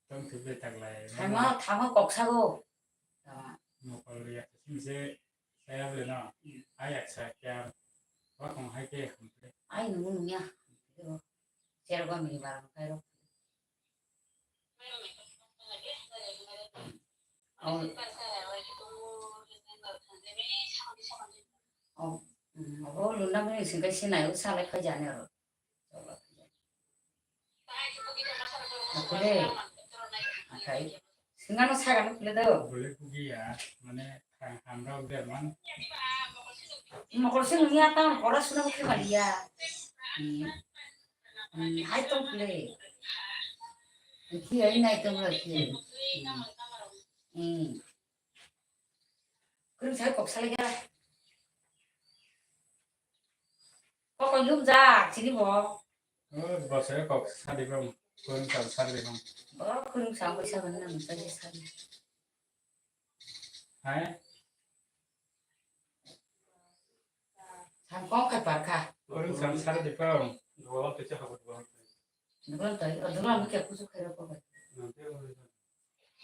tong thwk bai tak lai. Thangma, thangma kok sago. Tama. Mokol riya sing se saya bole no. Hmm. Ayak sa kya. Wa kong hai ke hamkhe. Ai nungu nungya. Cherok ba mini barang kai rok. Oh. Oh. Hmm, oh, luna mini singkai sinai, u salai khai jani aro. Akule. Akai. Singano sagano kule do. Bole kugiya, mane, ha-, hamra uder man. Mokol sing niya ta, kora suna kule maliya. Hmm. Hmm, hai tong kule. Ki ai nai tong kule. Hmm. Hmm. Kurung sai kok salai ya. Kok kok lum ja, sini bo. Oh, bosai kok sadi bang. Kurung sai sadi bang. Bo kurung sai sadi bang, sai sadi. Hai? Sam kong kai par kha. Orang sam sar di pau. Dua pecah apa dua? Dua tai, oh, dua mungkin aku suka apa? Nanti orang itu.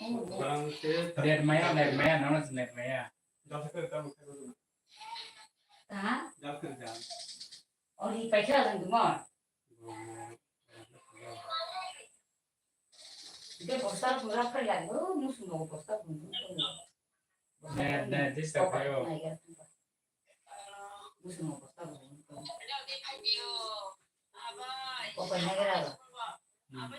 Oh, dua. Orang itu. Net maya, net maya, nama net maya. Dah sekarang kamu kerja. Hah? Dah kerja. Oh, di pakai orang tu mah. Ide bosta pura kari lagi, oh, musuh mau bosta pun. Ne, ne, this the kayo. Musuh mau bosta pun. Apa negara? Hmm.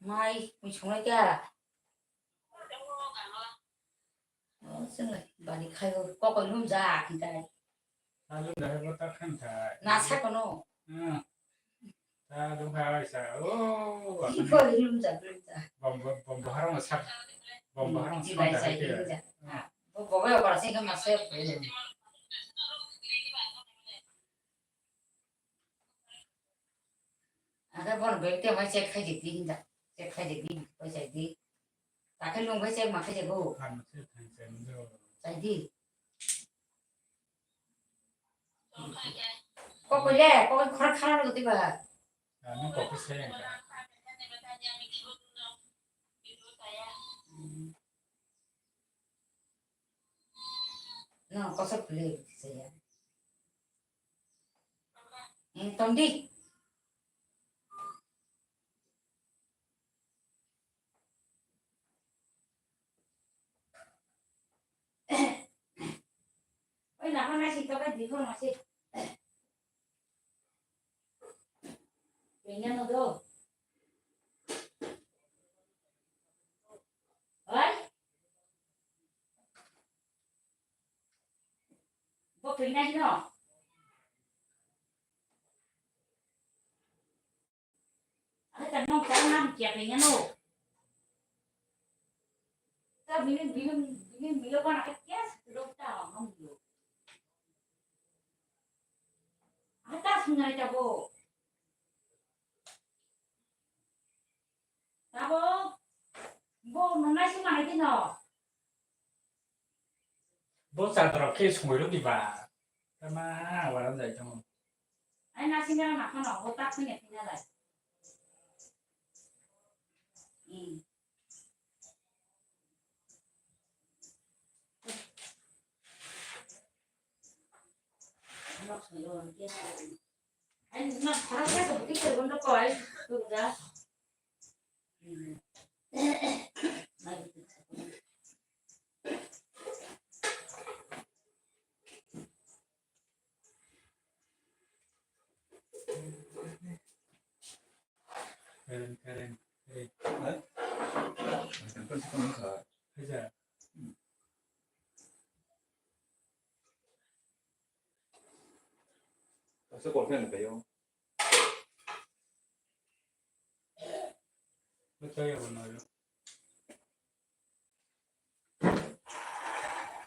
Mai, mui sungai kya? Oh, sung bani khai kokoi lum ja, kita. Alu dah buat tak kan tak. Nasa kono. Hmm. Ta dong hai sa. Oh, iko ilum ja, ilum ja. Bom, bom, bom, baharang sak. Bom, baharang sak. Jibai sa, ilum ja. Ah, bo, bo, bo, bo, sing ka masuk. Ada bon, bete mai check khai jiti hinda. Check khai jiti, paisa di. Takhai lung bai chek ma khe jago. Khan se than se ndo. Chai di. Kokoi le, kokoi khor khana lo tiba. Ano kokoi se yang ka. No, kosok pule se ya. Hmm, tong di. Apa nasi tokai di ko nasi. Kenya no do. Oi. Bo kenya no. Ata nong ta nam kya kanya no. Ta bini bini bini milo bana ka kya sa tu ta ngam lo. Ata sungai ta bo. Ta bo. Bo nonai si mana kino. Bo chadorok khe songwi rwdi ba. Tama waran jai tongo. Ai nasing rang nakhano bo tak phine phina lai. Hmm. Nok sayo ke. Ai nok khara ke to ki ke gondo koi. Tu da. Karen, Karen, hey. Hah? Hajar. Asa kok khen kayo. Betul ya, benar.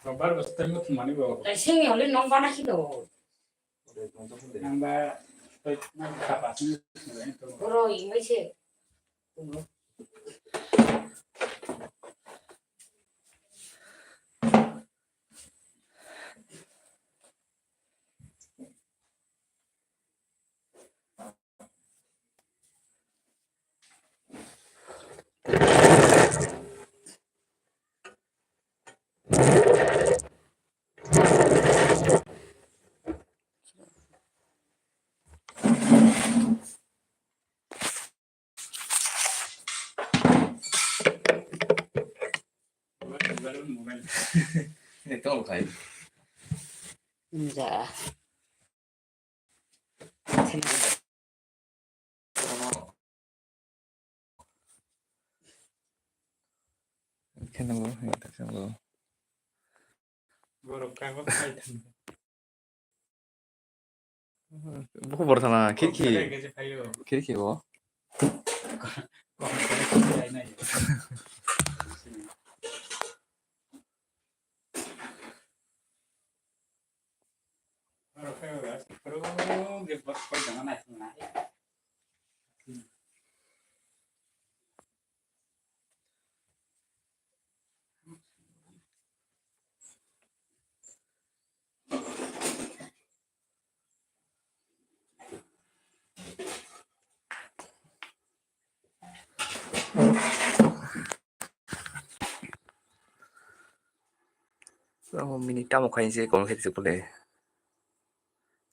Robar bwswk tei muthungmani bo. Kaisa ni hwnwi nong bana khe do. Nang ba tei nang kha pasni. Boro imai se. Tol khai. Ja. Khe nang bo, hai tak sang bo. Borok kaibo khai thang. Buku borok thana, khirki. Khirki bo. Minute tamo khainse comment khaidi se pule.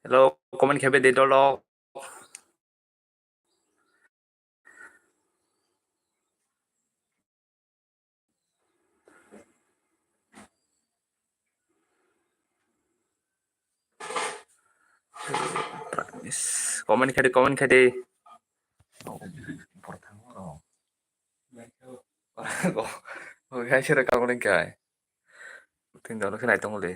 Hello, comment khabe de dolo. Comment khaidi, comment khaidi. Oh, guys, sira kal kono kai. Tin dolo khe nai tongo le.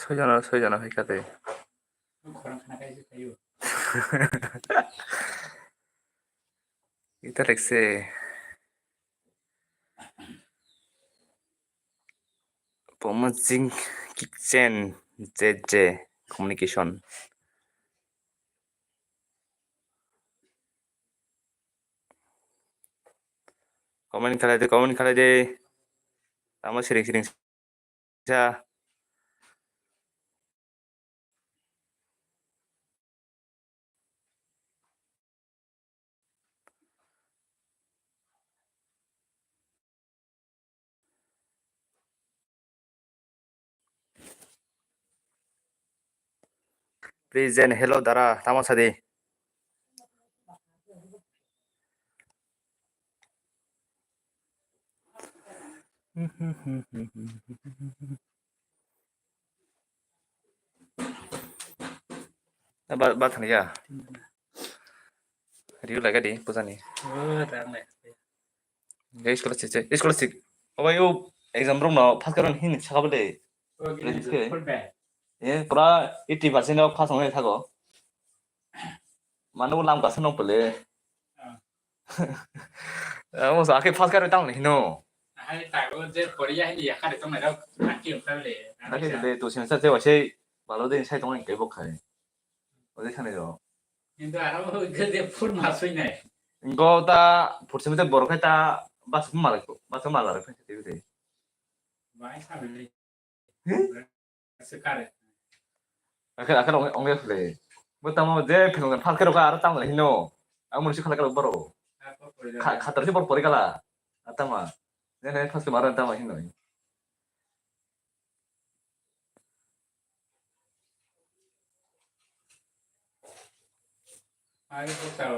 Soijana, soijana hai kha tei. Ita lekse. Pomajing Kitchen J J Communication. Comment khalai de, comment khalai de. Tamo siring siring sa. Present, hello dara, tamo sadi. Ba, ba thani ya. Review laga di, puja ni. Oh, rang le. Scholastic, scholastic. Obai o exam room no pass karon hin saka bole. Oh, gini. Eh, pura eighty percent o pass wngnai thago. Manu lam kasa nong pele. Ah. Amo sa akhe pass karo tang hino. Hai tago je poriya hini yakare tong nai rok aki uta le. Akhe le tu semester je wasai balo de sai tong ke bok khai. Ode khane jo. Kintu aro je full marks oi nai. Go ta fourth semester borok khai ta bas malai ko. Bas malai khai te te. Bai sa le. He? Ase kare. Akhir, akhir ong, ong ya phile. Bo tamo je philong phal kero ka aro tamo hino. Ang mun si khala kala boro. Kha-, khatar si bor pori kala. Atama. Ne ne phas ke maro tamo hino. Ai, bo tao.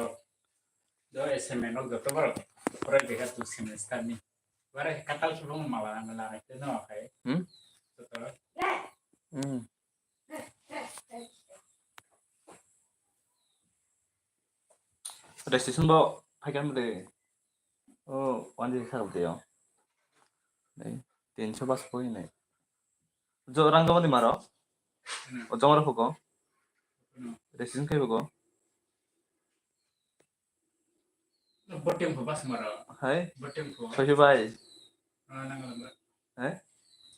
Do S M N rok joto borok pore dekha tu semester ni. Bare katal subung mala mala te no khai. Hmm? Joto. Hmm. Registration bo phaikan de. Oh, one day sa de yo. Nei, tinso bas koi nei. Jo rang joma di maro. Hmm. O joma rok hugo. Hmm. Registration khai hugo. Botem pho bas maro. Hai? Botem pho. Sohi bai. Ah, nang alam ba. Hai?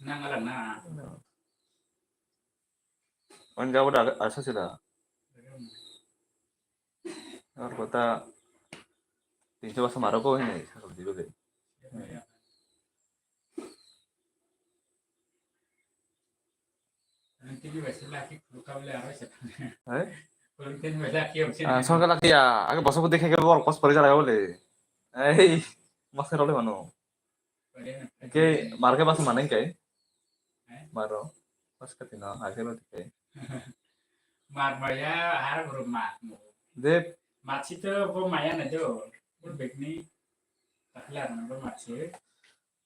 Nang alam na. Wan ga wada asa sila. Ar kota tinso bas maro ko hini sakal dibe be. Hai? Ah, songkhe lakhiya. Age boso bo dekhe khe borok kos pori jalaga bole. Ei, master role mano. Ke mar khe bas manai kai. Maro. Bas kati no, age lo dikai. Mar maya, har bro mar. De. Machi to bo maya na jo. Bo bekni. Takla na bo machi.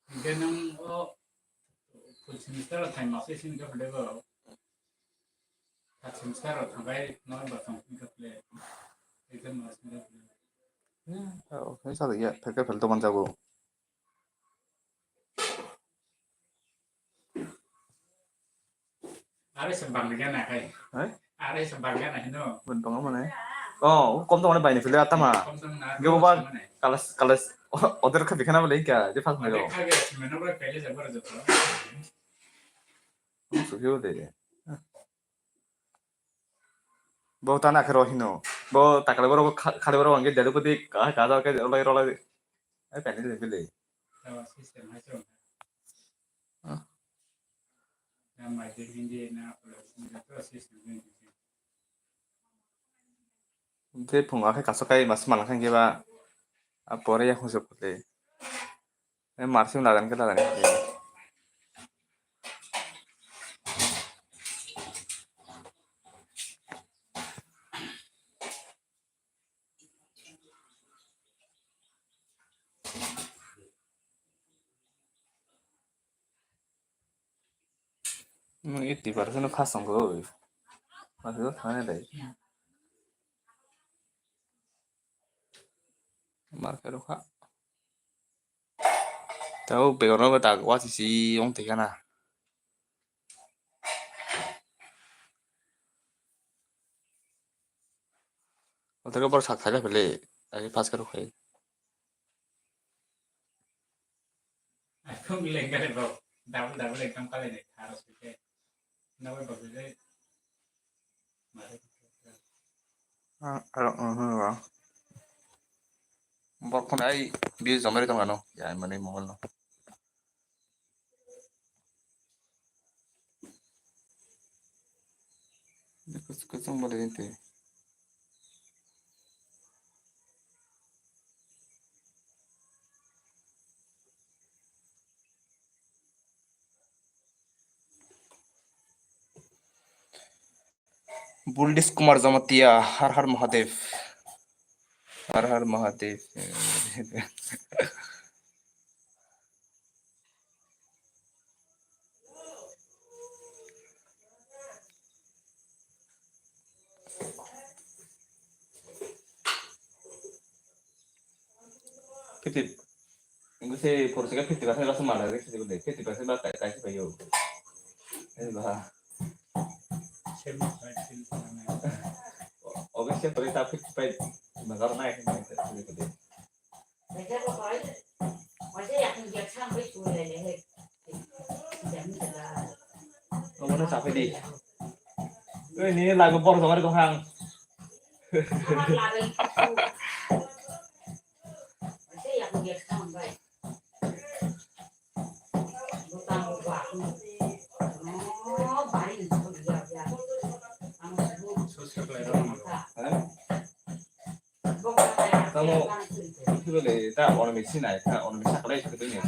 Hingke nwng o full semester rok thai masai sini khe phede bo. Third semester rok thangbai no ba thang sini khe phede. Exam no sini khe phede. Hmm, oh, ini satu ya, pakai bel teman jago. Are se bangga na khai. Hai? Are se bangga na hino. Bon bangga mane. Oh, kom to mane baini phile atama. Kom to na. Ge boba kalas, kalas, order kha bikana bole kya, je phas mero. Kha ge se meno bole pele jabo re joto. Kom so ge de. Bo tana akhero hino. Bo takale borok kha-, khali borok angge delu kudi ka-, kajar ke rolai rolai. Ai pani de bile. Tawa system hai chong. Ah. Na mai de hindi na pura joto system de. Tei phungo khe kasu kai mas manang khe ba a pore ya husuk khe. Marsi ladan khe ladan khe. Nwng eighty percent no pass wngkha oi. Pass wngkha thangna dai. Mar khe rwkha. Tei o begorno bo tak wachi si wng tongkha na. Othai borok sak thaila phili, ai pass khe rwkha. Double, double exam kalai de, tharo site. Double, double de. Ah, aro, uh, uh, uh. Borok phone ai views jomai tong ano, ya, mane mobile no. Kuchung, kuchung bole inte. Buldis Kumar Jamatia, Har Har Mahadev. Har Har Mahadev. Fifty, wngkhe se porosika fifty percent basa mala rikhe se fifty percent ba kai, kai se paio. Ani ba. Obviously, pore ta fifty five magar na ekhe. Omono chapai di. Oi, ni lagu bor jomari kok hang. Tamo, kibole ta ono misi nai, ta ono misi sakalai sakalai ni.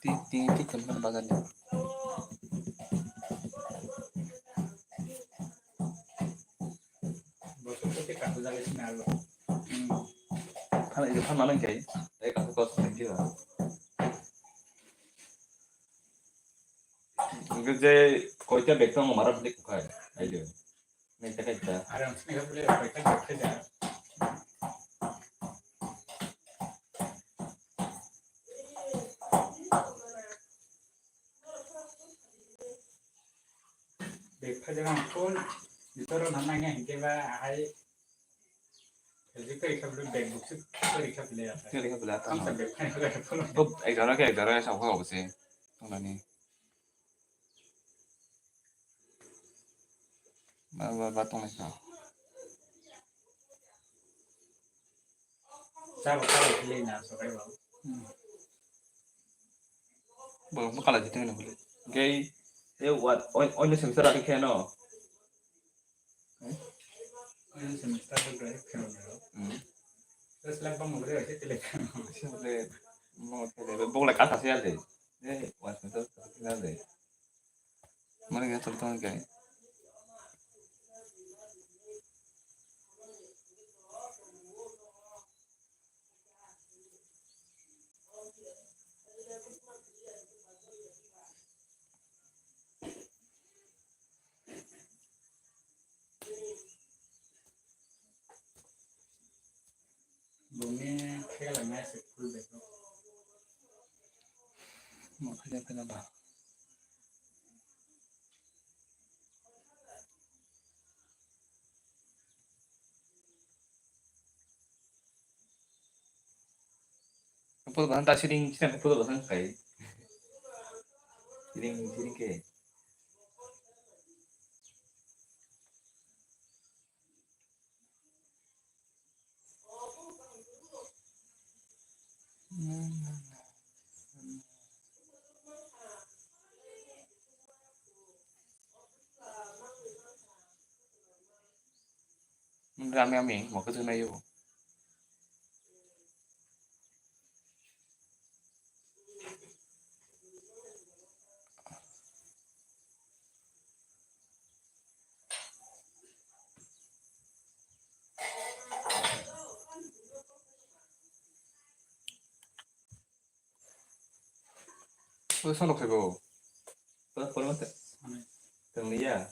Ti, ti, ti, kan kan bagan ni. Bosor koti kaku jale sini alo. Hmm. Thala ije thala nang kai. Tei kaku kos nang kiwa. Nang je koita bag tong mara beli kukai. Ayo. Neta kaita. Aram sini ka beli koita bag kaita. Bag phaijak ang full, jotoro nang nangya hinkhe ba ahai, khelji kwrwi kha bwlwi bag bukswk kwrwi kha bwlwi ata. Kwrwi kha bwlwi ata, Thamsa no. Bag phaijak full. Bo ek jora khe ek jora sa kha obo se. Tongnani. Ba, ba, ba, tongnai kha. Chabo kala kile na sokai ba. Hmm. Bo mo kala jiteng na kule. Gei, e, what, on, on the sensor ati khe no. Eh? On the sensor ati khe no. Hmm. Terus lagi bang mo kile kile. Sile mo kile, bo le kata se ate. Eh, what sensor ati khe ate. Mari ga tor tong kai. Bungni khe lainai se full bag o. Mo khe khe ba. Photo bahang ta siring, siring photo bahang kai. Siring, siring ke. Rami ami mo khe thunai o. Oi, sono khaibo. Ba, kono te. Ani. Tang liya.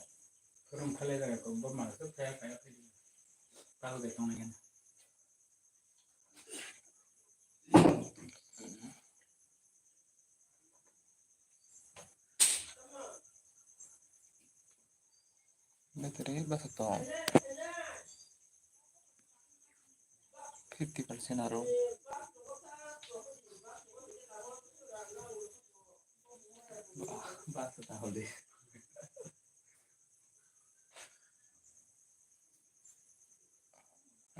Kurung khalai jaga ko, bo ma so kaya kaya kaya. Tahu de tong lagi. Battery bwsa tong. Fifty percent aro. Bwsa ta hodi.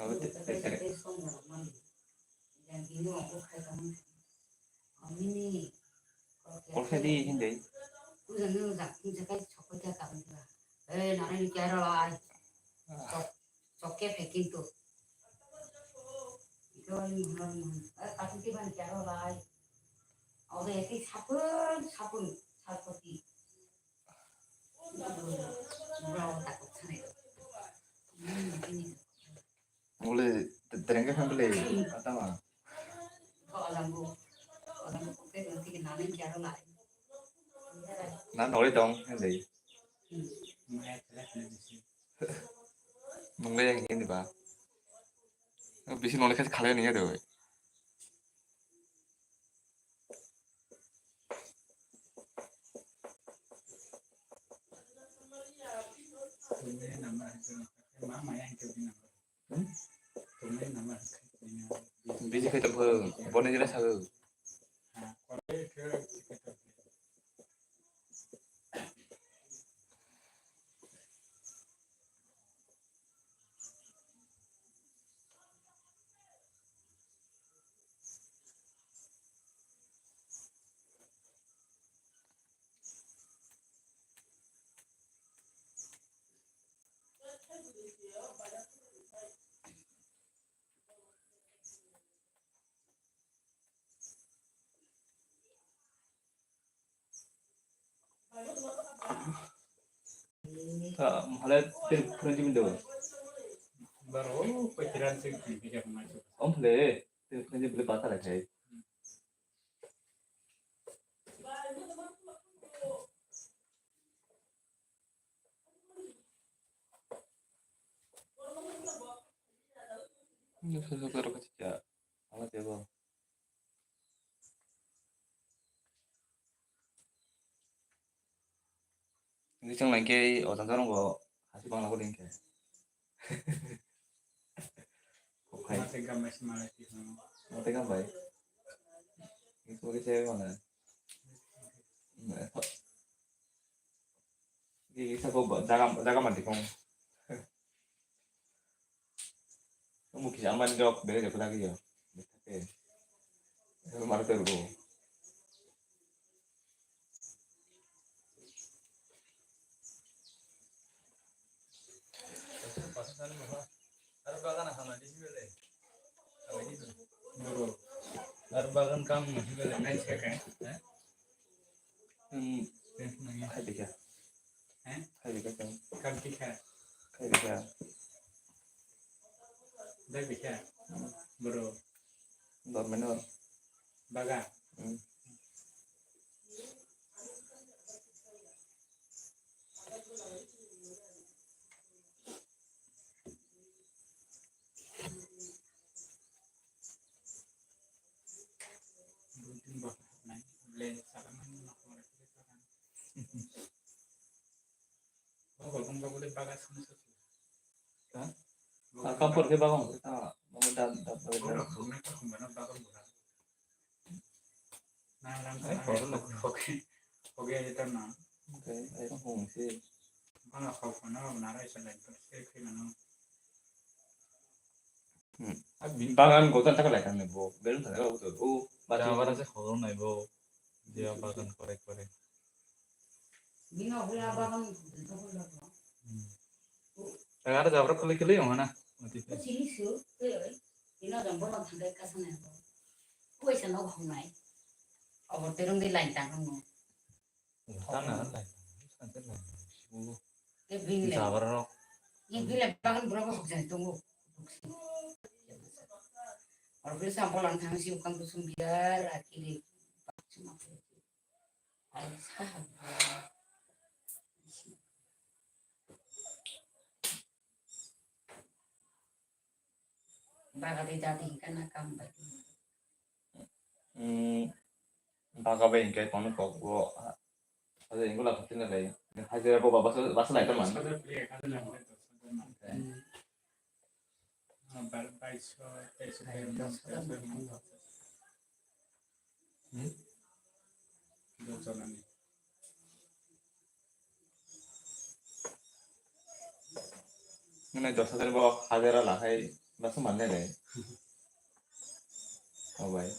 Abo te, te, te. Kol khe di, hindi. Uza ni uza, uza kai chokoi kya kabin kya. Eh, nana ni kya ro lai. Chok, chok khe phe kintu. Ito ni mohon, mohon. Eh, katu ki ban kya ro lai. Obe eti sapun, sapun, sapoti. Mura o takut sana itu. Hmm, ini. Mule terengke kan beli, atama. Ko alambu, alambu kote nanti ke nana ni kya ro lai. Na nori dong, hindi. Hmm. Nunggu yang ini, Pak. Bisi nolai kasi kalian ini ada, weh. Hmm? Bisi khe tong kho, boni jila sago. Ta, hale, tin, tin, tin, tin. Baro, ko kiran sing, tin, tin, tin, tin. Om hale, tin, tin, tin, tin, bata la khai. Ini sesuatu apa sih, ya? Alat ya, Bang. Ini ceng lagi, oh, tentang gua kasih Bang lagu link ya. Oke. Mate gambai sih malah sih, no. Mate gambai. Itu lagi saya mana? Nah, ini saya kok jaga, jaga mati kong. Kamu kisah aman jawab, beri jawab lagi ya. Oke. Maru teru. Ar bagan kam masi bele. Ar bagan kam masi bele. Nice ka kai. Hmm. Khai dikha. Khai dikha. Kam dikha. Khai dikha. Dai dikha. Bro. Dormeno. Bagan. Hmm. Ha? Ah, kampur ke bagong. Ah, bagong dan, dan, dan, dan. Oke, ayo kong si. Hmm. Bagan gotan taka lai kan bo. Belum sana kau tu. Oh, baca. Jawara se khoro nai bo. Dia bagan korek korek. Bino hula bagan. Hmm. Agara jawara khali khali ho na. Mati. Ko sini su, ko yoi. Bino jambor ma thangai kasana bo. Ko isa no hong nai. Abor terung di lain tang hong. Tana lai, santai lai, sibu. Ke bini le. Jabar rok. Ni bini le bagan bura bura hok jai tongo. Or bini sampol ang thang si ukang kusum biar akiri. Bagadi dadi hingka na kam bai. Hmm, baga bai hingke kono kok bo, ah, ada yang gula pasti na dai. Hajira bo basa, basa lai teman. Hmm. Nini dos hajar bo hajira lahai basa manne dai. Obai.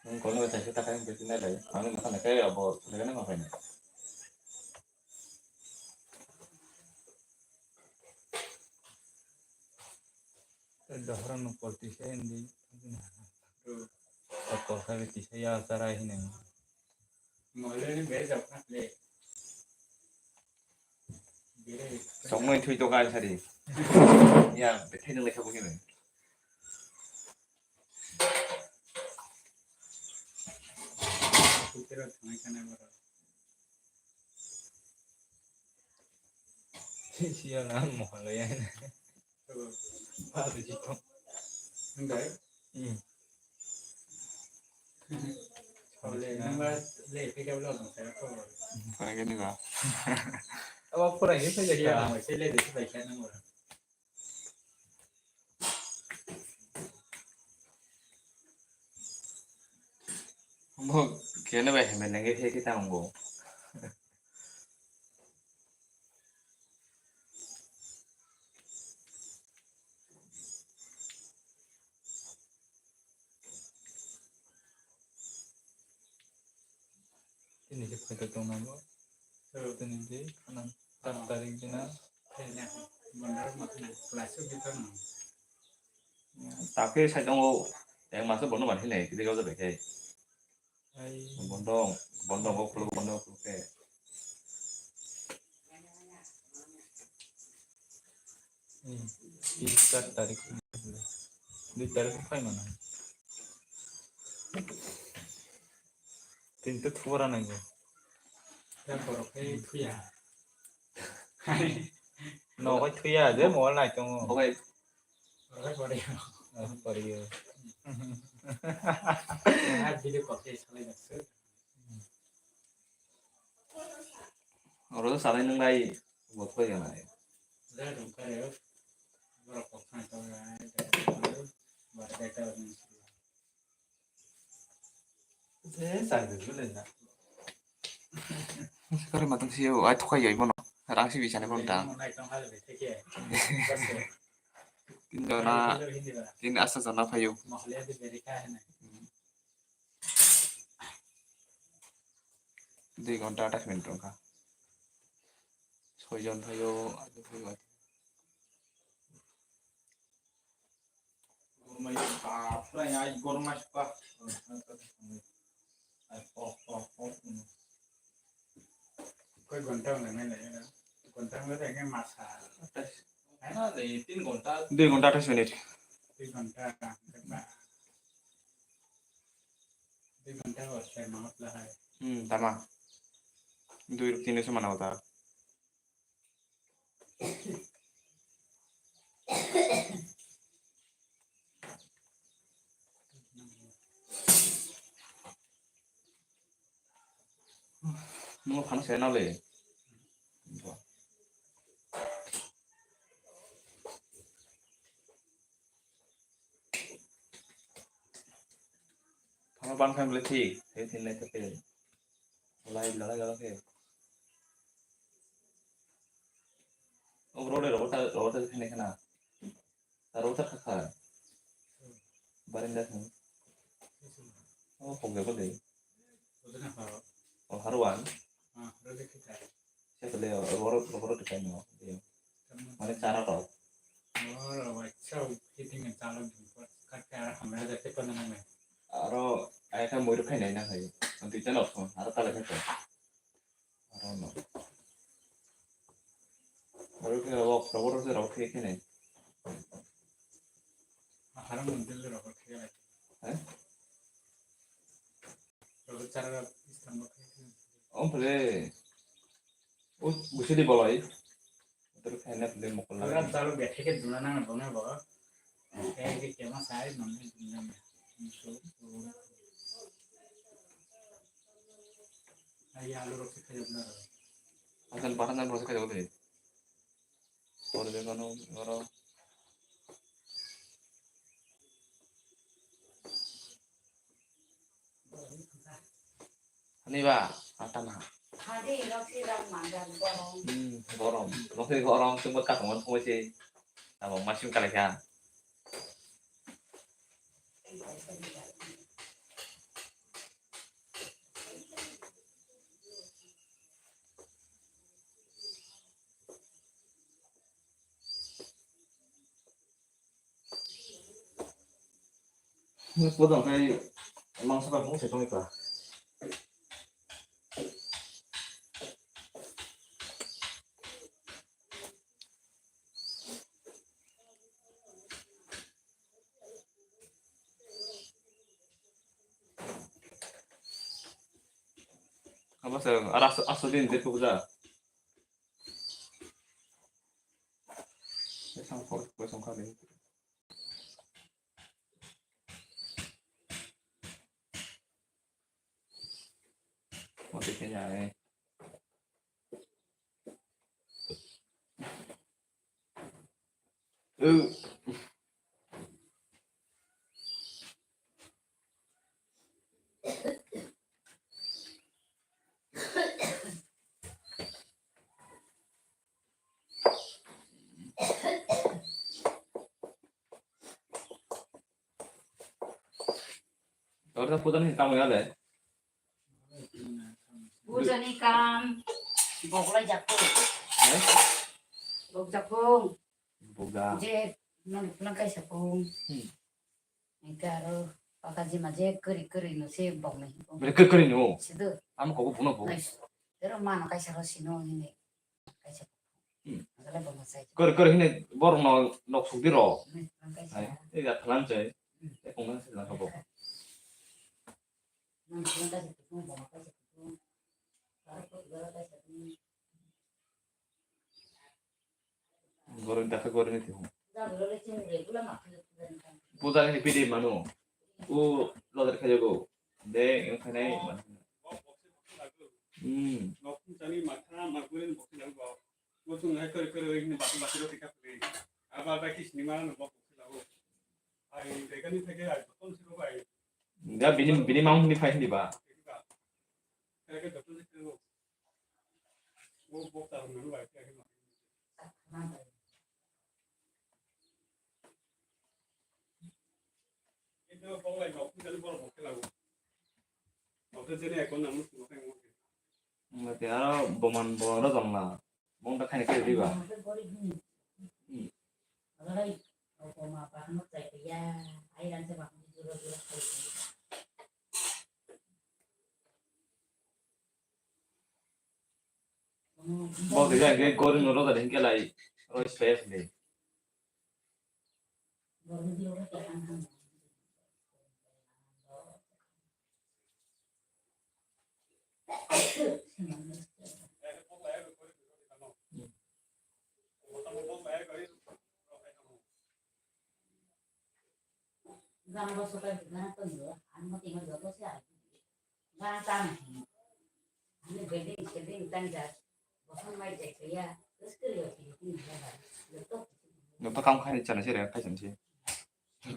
Nung kono bai thaisa takai hwnkhe tinai lai. Ang nung khana khe abo lega nang khaina. Dohorno kol tisa indi. Kol khabe tisa ya sarai hinai. Soknoi thui to kai sari. Ya, bethai nang lekha bo hinai. Siya na mohon lo ya. Ba tu jito. Enggak. Hmm. Oleh nang le pick up lo nang saya ko. Pakai ni ba. Apa kurang ini saja ya. Saya le desa baik kan nang. Bo kene bai hemel nengke khe khe ta wngo. Tini se phaito tongna bo. Tini se khana tak tarik dina. Takhe sai tongo, ek maso bono ban hinai kide gauja bai khai. Bondo, bondo go khuluk, bondo khuluk khe. Hmm. Tin, char tarik. Dui tarik phai mano. Tin to thura nai go. Tam borok khe thuya. No, koi thuya, je mol nai tongo. Oke. Borok khe poriyo. Oh, poriyo. Ah, video call khe salai jakse. Oro salai nung lai, bo thoi gana. Jai rung kare, borok kok khan tong lai, jai rung kare, borok kok khan tong lai. Je, sai de, bule na. Kare matang siyo, ai thukai yai bono. Rang si bisane bono ta. Mo nai tong hal be theke. Tin jona, tin asta jona phayo. Mo hale de beri ka hene. Dui ghonta athais minute wngkha. Soijon phaio, koi ghonta wngkha nai lai, ghonta wngkha masa. Tin ghonta. Dui ghonta athais minute. Dui ghonta. Dui ghonta o se mangot lahai. Hmm, tama. Dui rok tini se manao ta. Nung phano se nale. Phano ban khan bole thik, he thin lai thake. Lai la la la ke. O bro le robot ta, robot ta khane khana. Aro ta kha kha. Barinda thang. O khogya bole. O haruan. Sekle robot robot ta kaino. Mane chara rok. Aro ai kha moiru khainai na khai. Ang twi chano phone aro ta lai kha. Aro no. Aro khe rok robot rok se rok khe khainai. Aro no dil robot khe. He? Robot chara Istanbul khe. Om phale. O busi di bolai. Motor khaina pili mokol lai. Program chalu bethai khe duna nang dona bo. Khe khe kema sai nang duna. Ai alu rok khe khayo duna. Asal bahan dan proses khayo duna. Pore de kono oro. Ani ba, ata na. Hadi, noksi ram mandan, borom. Hmm, borom. Noksi borom, sumber ka tongon thongoi se. Abo masim kalai kha. Podong kai mangsa bai mung se tong ikha. Apa se aras aso din de puja. Sang for question kali. Mati kenya eh. Tor ta puja ni tamo ya le. Puja ni kam. Boklai jakpo. Eh? Bok jakpo. Boga. Je, non pulang kai sapung. Hmm. Engke aro pakaji ma je kari kari no se bong ni. Bere kari kari no. Sido. Amo kobo buno bo. Nice. Pero mano kaisa ro sino hini. Kaisa. Hmm. Agala bong sai. Kari kari hini bor no nok suk diro. Nice, kaisa. Ai, e ga thalan chai. Hmm. E kong nang se na kobo. Nang sino kaisa tu bong kaisa tu. Aro ko gala kaisa tu. Goreng dakha goreng ni tihung. Puja ni pidi manu. U lodar khajago. De, yung khanai. Hmm. Da bini, bini mang ni phai hindi ba. Mate aro boman bo rojong na. Bong ta khaina khe riba. Hmm. Bo khe jang khe gori no roda de hinke lai roi space de. Nokto kam khaini chana se re khaisam se.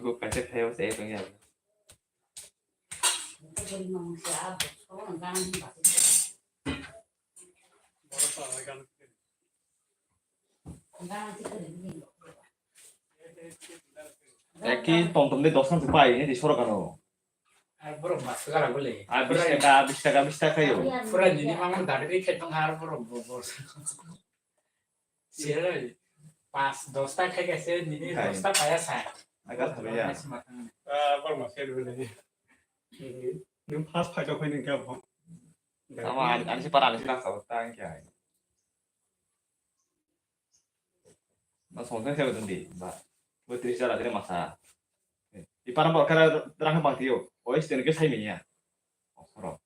Go kaisa khayo se tong ya. Eki tom tom de dos san pai ni di sorok ano. Ai borok mas gala bole. Ai bis taka, bis taka, bis taka yo. Pura nini mamang dadi de khetong har borok bo bo. Sira pas dos ta khai khe se nini dos ta paya sa. Aga thabi ya. Ah, borok mas gala bole. Nung pas phai to khai nung kya bo. Sama ani, ani si para ani si lang sa ta ang kya. Ma song sang sebe tong di, ba. Bo tris jala tini masa. Ipara bor kara rang bang tiyo. Oi sten ke sai minya. Osoro.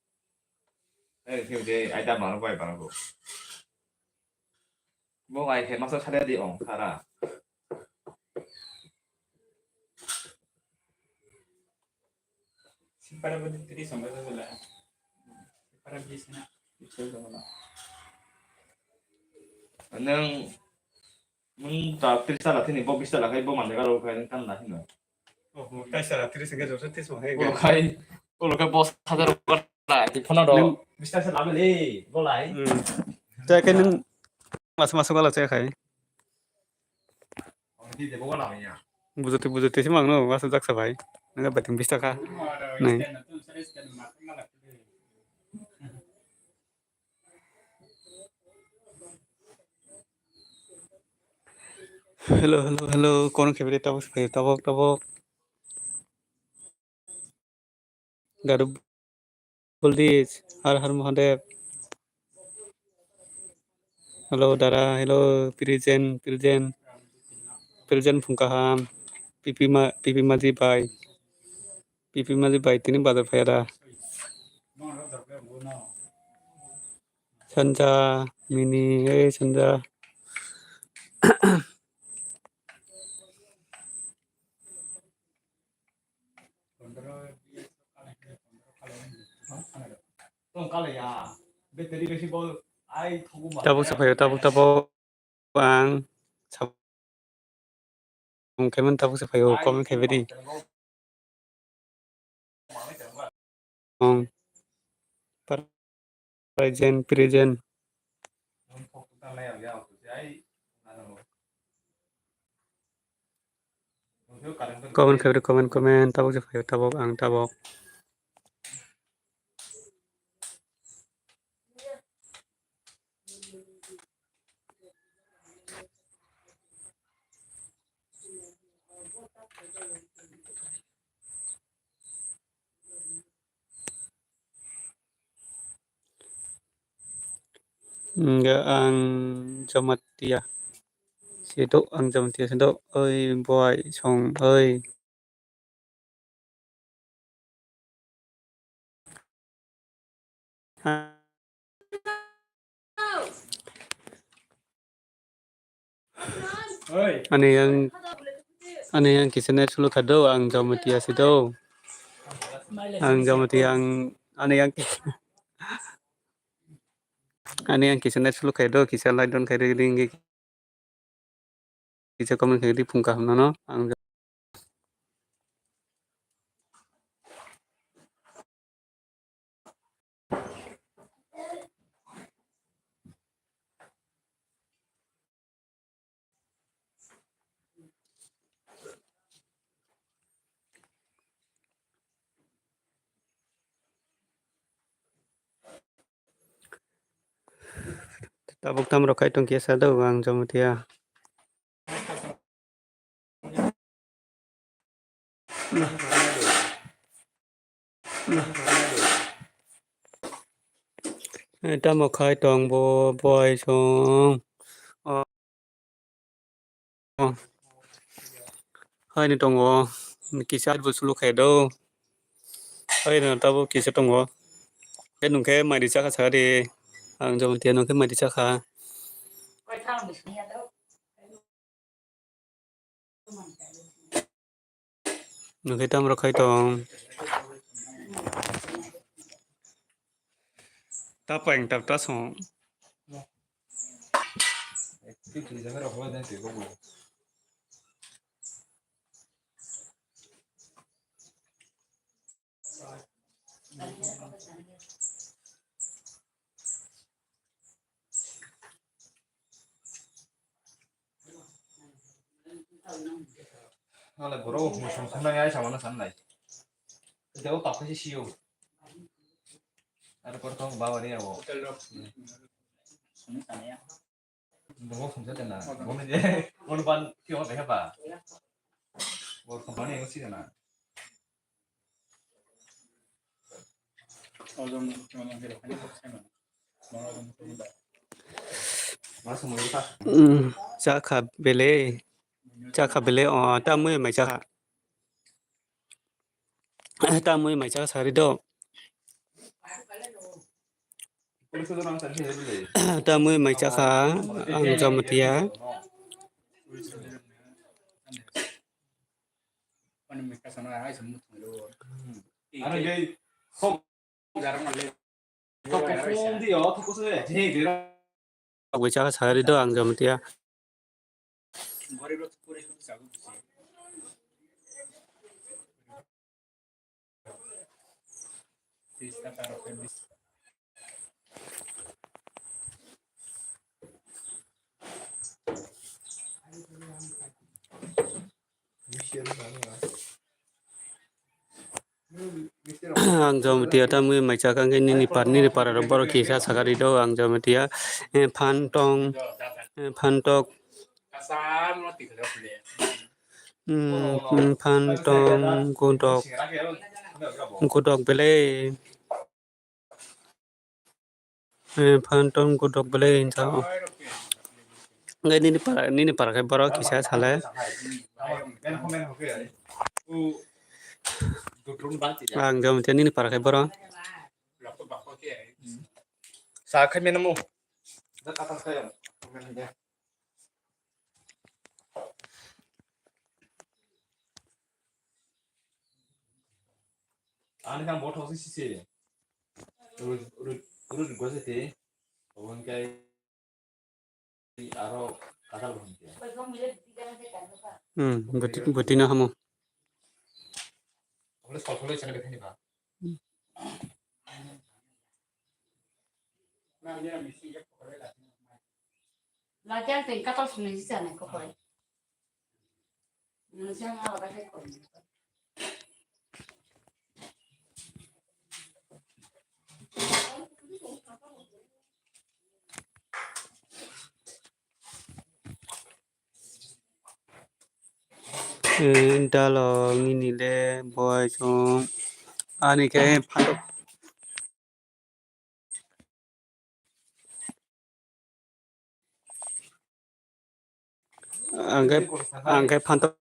Eh, khe je ai da mano bai bang go. Bo ai khe masa sare di ong kara. Sipara bodi tiri songga sala. Sipara bis na. Nang nung ta tris sala thini bo bis sala khai bo manja galo khai nang kan na hino. Oh, mo kai sala tris songga josa tris mo khai. Bo khai, bo khai bos hajar ko la di phone do. Nang bis sala sala le bo lai. Hmm. Chai khai nang mas mas gala chai khai. Bujute bujute si mangno mas jaksa bhai. Nang bating bis taka. Nai. Hello, hello, hello. Kono khebri tabok, tabok, tabok. Garu Buldis, Har Har Mahadev. Hello, Dara. Hello, Prijen, Prijen. Prijen phung kaham. Pipi ma, Pipi Maji bai. Pipi Maji bai, tini bazar phaya da. Sanja, Mini, hey, Sanja. Tabuk se phaio, tabuk, tabuk ang sabung khe mani tabuk se phaio, comment khe bidi. Present, present. Comment khaibri, comment, comment, tabok je phaio, tabok, ang tabok. Hingke ang Jamatia sedok, ang Jamatia sedok, oi bowai song oi. Ani yang, ani yang kisa net sulu khado, ang Jamatia si do. Ang Jamatia, ang, ani yang, ani yang kisa net sulu khado, kisa like don khai ring. Kisa comment khai di phung kaham nono ang. Tabuk tamo rok khai tong kisa do ang Jamatia. Tamo khai tong bo bowai song. Haini tongo, kisa bo sulu khai do. Haino tabuk kisa tongo. Khe nwng khe mai ri chakha sakha di. Ang Jamatia nwng khe mai ri chakha. Nwng khe tamo rok khai tong. Tapang tap ta song. Nale borok bo song song nai ai samano san nai. Tei o tak khe si o. Ar por tong ba wari abo. Borok song sa tena. Bono je. Bono ban ki o tei ba. Borok song ni o si tena. Mm, chakha bele, chakha bele, o, tamui mai chakha. Tamui mai chakha sari do. Tamui mai chakha, ang Jamatia. Agwi chakha sari do ang Jamatia. Ang Jamatia tamwi mai chakha khe nini par, nini para rok borok kisa sakari do ang Jamatia, eh, phan tong, eh, phan tok, hmm, hmm, phan tong, godok, godok belai. Eh, phan tong godok belai hinsa o. Ngai nini para, nini para khe borok kisa sale. Ang Jamatia nini para khe borok. Sa khai mena mo. Ani kang bothok se sisi. Ru, ru, ru, ru, gose te. Obon kai aro katal bham te. Hmm, boti, boti na hamo. Obole sol sol chana bethani ba. Hmm. Lajang teng katal sini sisa nai kokore. Lajang ala bagai kokore. Eh, dalo ngini le boi chong ani khe phatok. Ang khe, ang khe phantok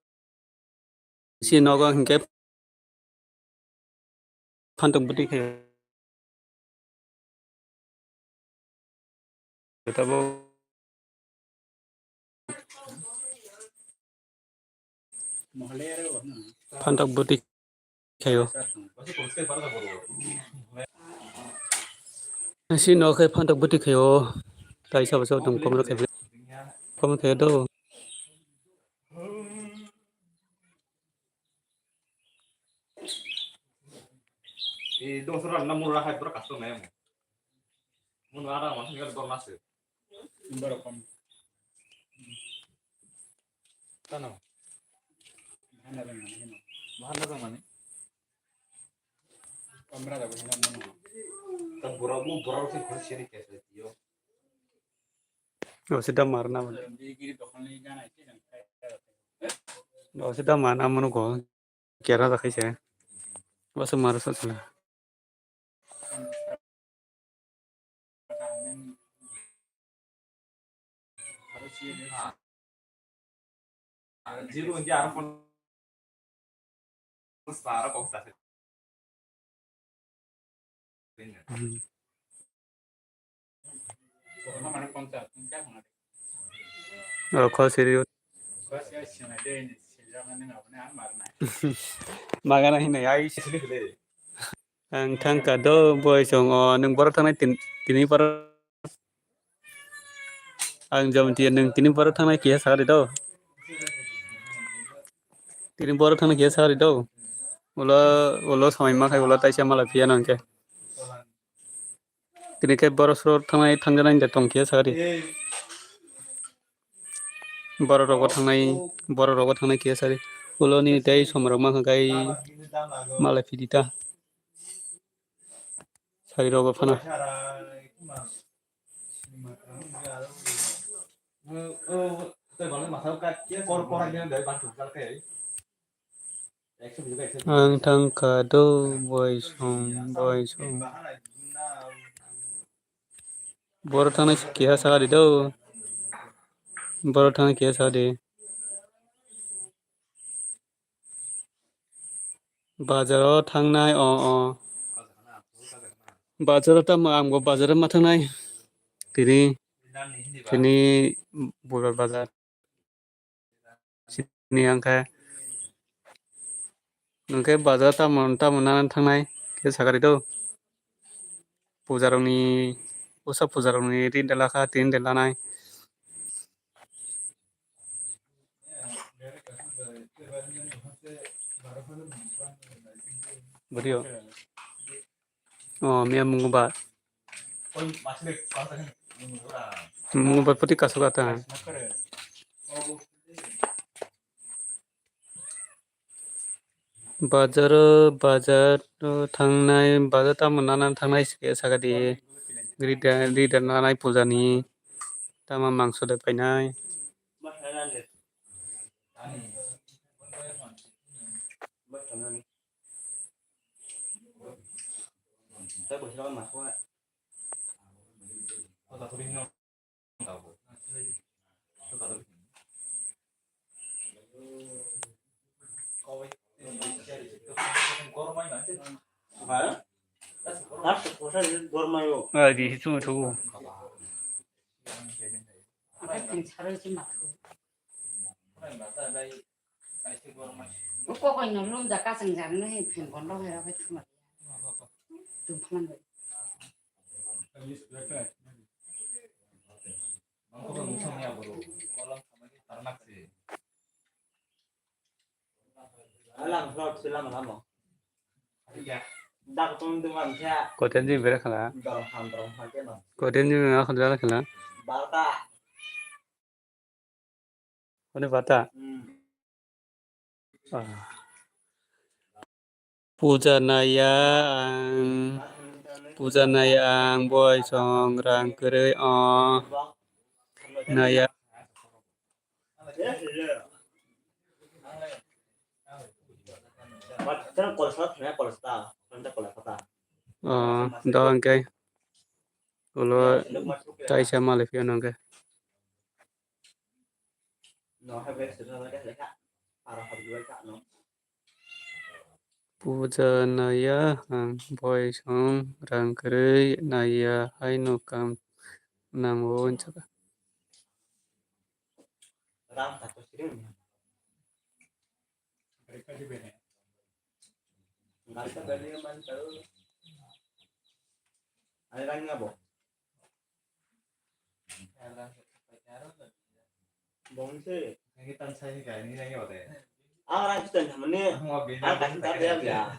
si nogo hingke phantok bwtwi khe. Tabuk. Phantok bwtwi khaio. Si no khe phantok bwtwi khaio. Tai sabo sabo tong komro khe. Komro khe do. Eh, dosra na mura hai bura custom na mo. Mun ara mas ni dor mas. Bura kom. Tano. Mahana dong mani. Mahana dong mani. Kamra da bujina mano. Ta bura bu bura se khon seri kesa tiyo. O se da marna mani. O se da marna mano ko. Kera da khaise. Wasu maru sa sala. Zero hingke aro pon-, pon sara kok sa. Hmm. Oh, kho siri. Magana hinai ai. Ang thangka do boi song o, nwng boro thangnai tin-, tini boro. Ang jom tiya nwng tini boro thangnai kiya sari do. Tini boro thangnai kiya sari do. Ulo, ulo samai makhai ulo taisa mala piya nangke. Tini khe borok sro thangnai thangjanai da tong khe sakari. Borok rogo thangnai, borok rogo thangnai khe sakari. Ulo ni tei som rok mankha gai malai pidi ta. Sari rogo phano. Ang thangkha do, boi song, boi song. Boro thangnai se keha sakadi do. Boro thangnai keha sakadi. Bazar o thangnai, o, o. Bazar o tamo ang bo bazar o ma thangnai. Tini, tini Bubar bazar. Sini ang khe, ang khe bazar tamo, tamo nana thangnai khe sakari do. Puja rokni, usa puja rokni ri dela kha, tin dela nai. Bwrwi o. O, miya mungo ba. Mungo ba poti kasu kata. Bazaro, bazar o thangnai, bazar tamo nana thangnai se sakadi. Rida, rida nanai puja ni. Tamo mangso de painai. Ah, di hisu tu. Kokoi no lum ja kasang jang no he phen bondo he rabai thuma. Tum phalang bai. Alang vlog sila malamo. Dak tong tong ang kya. Koten ji bere khala. Dorong ham dorong ham kya no. Koten ji bere khala khala. Barta. Ani bata. Hmm. Ah. Puja naya ang, puja naya ang boi song rang kwrwi o naya. Oh, do hwnkhe ulo taisa malai phiyano hwnkhe. Puja naya ang boi song rang kwrwi naya haino kam nango hwnjak. Ang rang chiton thamani, ang kaisa ta ya ya.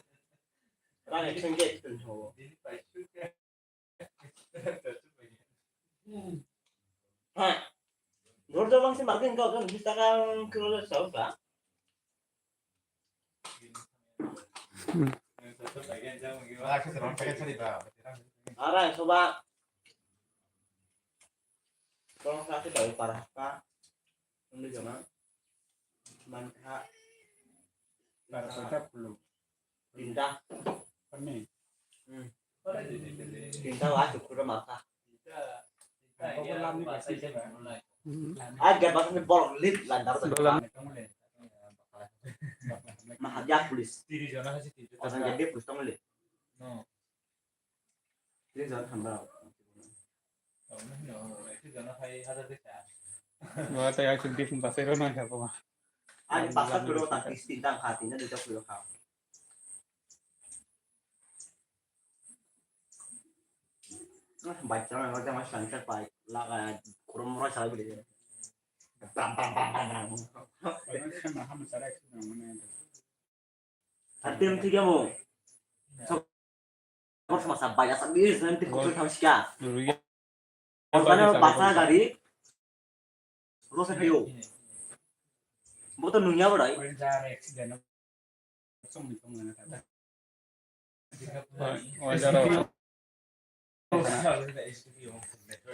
Rang action ke chiton thawo. Ha. Dorja bangsi margin kau kan bisa kan kilo sa ba. Ara soba. Tong sa se bai para ka. Undi jona. Mantha. Para ka pulu. Tinta. Kami. Hmm. Tinta wa chukura mantha. Kau lamni kasi. Aga bahasa ni bolong lit landar tu. Bolong. Mahaja police. Pasang jadi police tong lit. Tiri jon hamra. Wah, tei aku di pun pasai ro nang siapa mah. Ani pasta kuro tak tis tinta kha tinta duita kuro kha. Baik sama orang sama santai pai laga kurang murah salah beli. Pam pam pam pam pam. Atem tiga mo. Sok sok sama sabai asal bis nanti kau tahu sih. Korban basa gari. Rosa kayo. Boto nunya borai.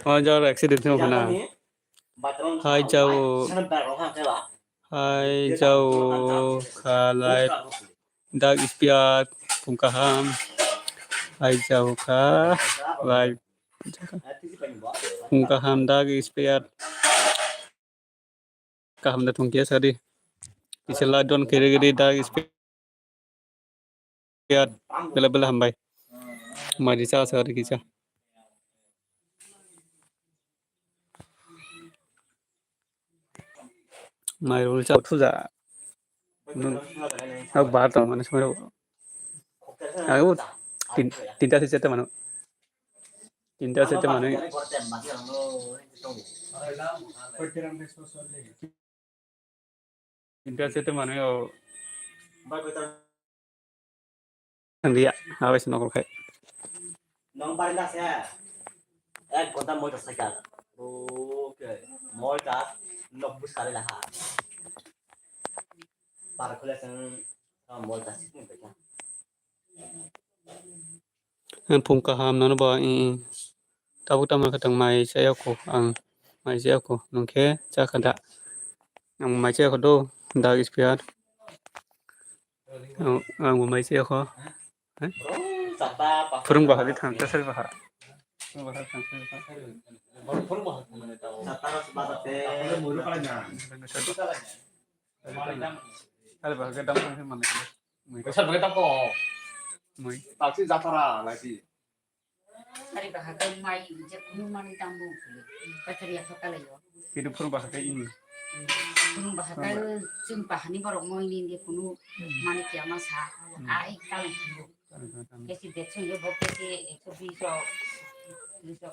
Oh, jor accident thung khana. Hai jao. Hai jao khalai. Dak ispiat pung kaham. Hai jao khalai. Pung kaham dak ispiat. Kaham da thung kisa di. Kisa la don kiri kiri dak ispiat. Bela bela hambai. Mai di sa sa di kisa. Mai rul sa thuja. Nung, aku bahar tong mane semua. Aku tin, tinta sih cerita mana? Tinta sete mane. Tinta sete mane o. Dia, habis nokol khai. Nong parinda se. Ek ghonta moi ta sakha. Okay. Moi ta nok bus kare laha. Par khule sang. Phung kaham nono bo, i, i. Tabuk tamo khe tong mai chaya kho ang, mai chaya kho, nwng khe cha kha da? Ang mai chaya kho do, dak ispiyar. Ang, ang bo mai chaya kho. He? Phwrwng baha di thang, tasari baha. Phwrwng baha thang, tasari baha. Sari baha khe dam thang khe manwi khe. Mui. Sari baha khe dam kho. Mui. Taksi jatara lagi. Sari baha khe mai je kunu manwi dam bo khe. Kachari ya kha kalai yo. Kitu phwrwng baha khe ini. Phwrwng baha khe chwng bahani borok moi ni de kunu manwi kya ma sa. Hmm. Ai kalai khe. Kalai khe. Kesi dekso yo bo kesi ekso bish rok.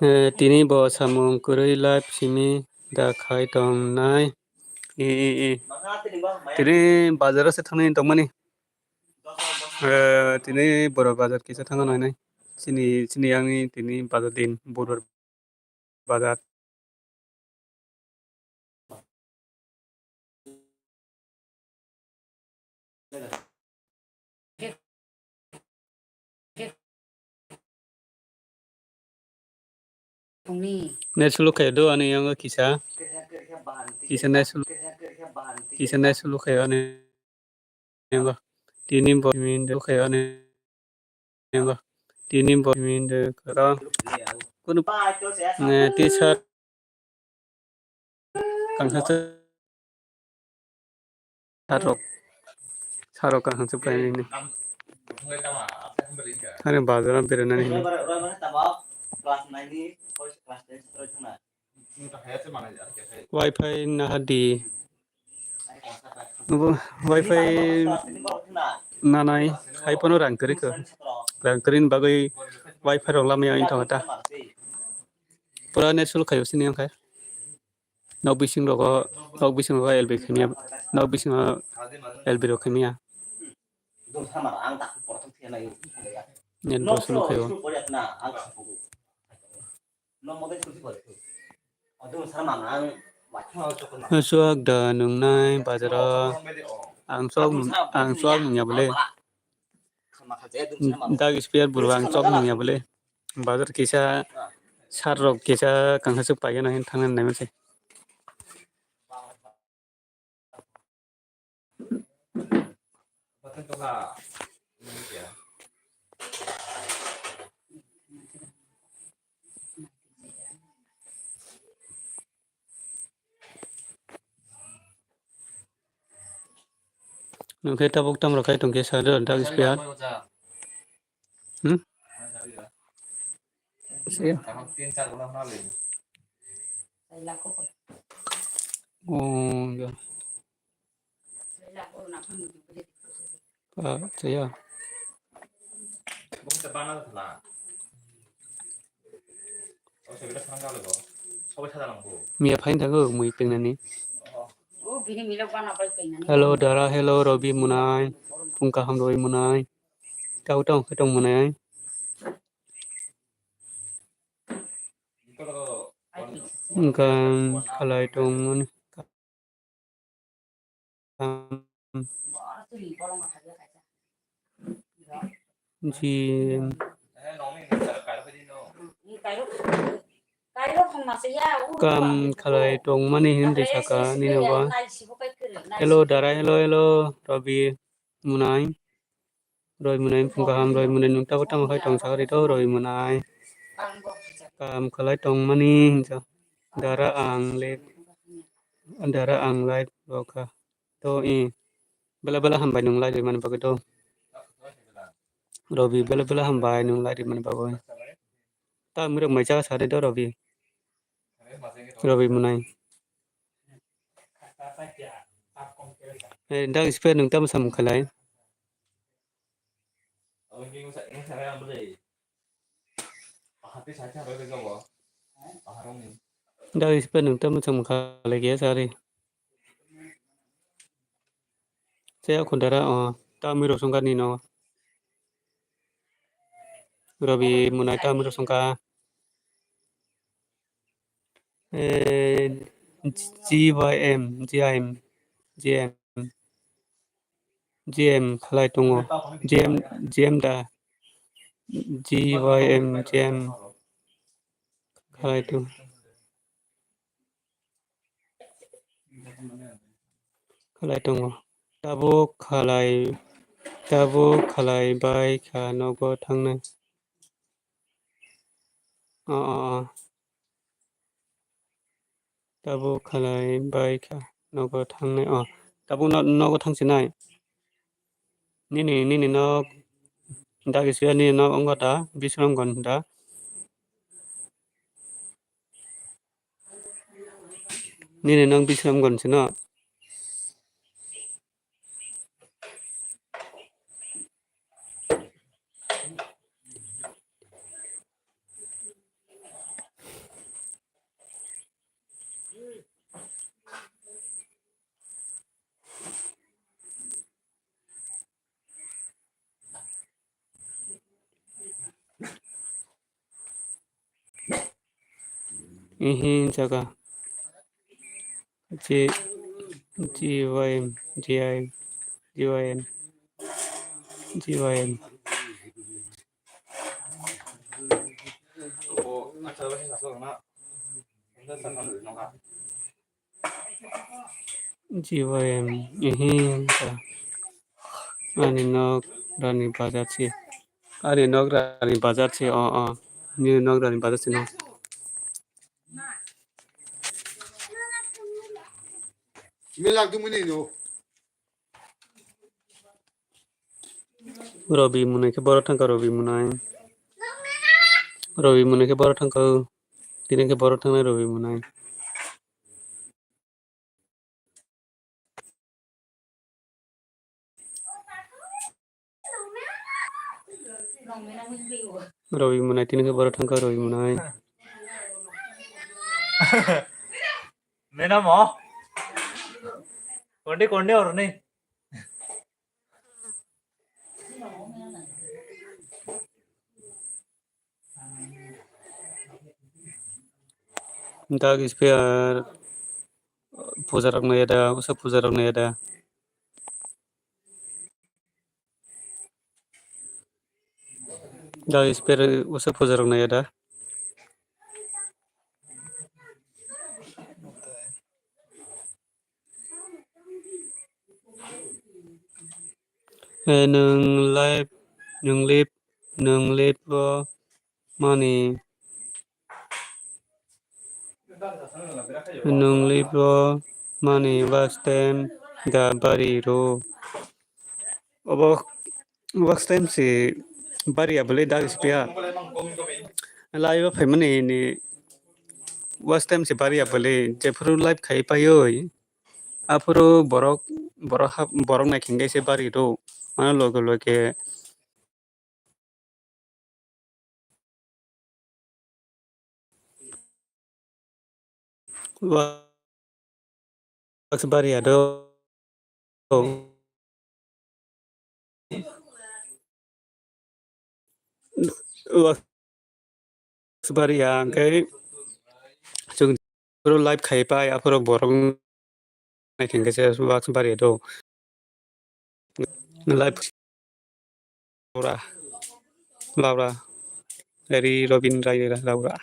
Eh, tini bo samung kwrwi live simi da khai tong nai. E, e, e. Tini bazar o se thangwi tongmani. Eh, tini borok bazar kisa thangna nai nai. Chini, chini yang ni tini bazar din, Budwar bazar. Net slow khayo do ani yango kisa. Kisa net slow, kisa net slow khayo ani yango. Tini bo min de khayo ani yango. Tini bo min de karo. Kunu, eh, teacher kangsa Sarok. Sarok kaham se painani. Ani bazar o beranani hinwi. Wifi nahadi. Wifi nanai hai phano rang kwrwi kho. Rang kwrwini bagwi wifi rok lamaya wng tongkha ta. Pura net slow khaio sini wngkha. Nok bising rogo, nok bising rogo L B khaimya, nok bising rogo L B rok khaimya. Net bo slow khaio. Chuak da nungnai bazaro. Ang chuak nung-, ang chuak nungya bole. Dak spare bwrwi ang chok nungya bole. Bazar kisa sar rok kisa kangsa se paigano hin thangna nai mase. Nwng khe tabuk tamo rok khai tong khe sa do dak spare. Hmm? Siya. Oh, ya. Ah, siya. Miya phain thago mui pengnani. Hello, Dara, hello, Robi Munai, Pungkaham Robi Munai, tau tau khe tong Munai. Wngkha khalai tongmani. Ji. Kam khalai tongmani hinwi saka nini ba. Hello, Dara, hello, hello, Robi, Munai. Roi Munai, phung kaham, Roi Munai, nwng tabuk tamo hai tong sakha rito, Roi Munai. Kam khalai tongmani hinsa. Dara ang le, dara ang live rokha. To i, bela bela hambai nwng live mani bagwi to. Robi, bela bela hambai nwng live mani bagwi. Ta mirok mai cha sari do Robi. Robi Munai. Eh, dak spare nwng tamo samung khalai. Dak spare nwng tamo samung khalai khe sari. Saya khundara, oh, ta miro songkha nino. Robi Munai ta miro songkha. Eh, G Y M, G I M, G M. G M khalai tongo. G M, G M da. G Y M, G M khalai tongo. Khalai tongo. Tabuk khalai, tabuk khalai bai kha nogo thangnai. O, o, o. Tabuk khalai bai kha nogo thangnai. O, tabuk no-, nogo thangsinai. Nini, nini nok dagi suya nini nok wngkha da, Bisramganj da. Nini nok Bisramganj sino. Ihi jaga. G, G Y M, G I M, G Y M, G Y M. G Y M, ihi, ta. Ani nok Rani Bazar si. Ani nok Rani Bazar si, o, o. Nini nok Rani Bazar si no. Robi Munai khe borok thangkha, Robi Munai. Robi Munai khe borok thangkha, tini khe borok thangnai Robi Munai. Robi Munai, tini khe borok thangkha Robi Munai. Mena mo? Konde, konde oroni. Dak spare puja rok nai da, usa puja rok nai da. Dak spare usa puja rok nai da. Eh, nwng live, nwng live, nwng live o mani, nwng live o mani last time da bari rw. Obo last time se bari ya bwlwi dak spare. Live o phaimani ni last time se bari ya bwlwi, jephuru live khai paiwi. Aphuru borok, borok hap-, borok naikhe se bari rw. Mane loge loge. Wa-, bari ya do. Wa-, bari ya, hwnkhe chwng live khai pai, aphuru borok naikhe se Waksa bari do. Live Laura, Laura, Eri Robin Rai Laura.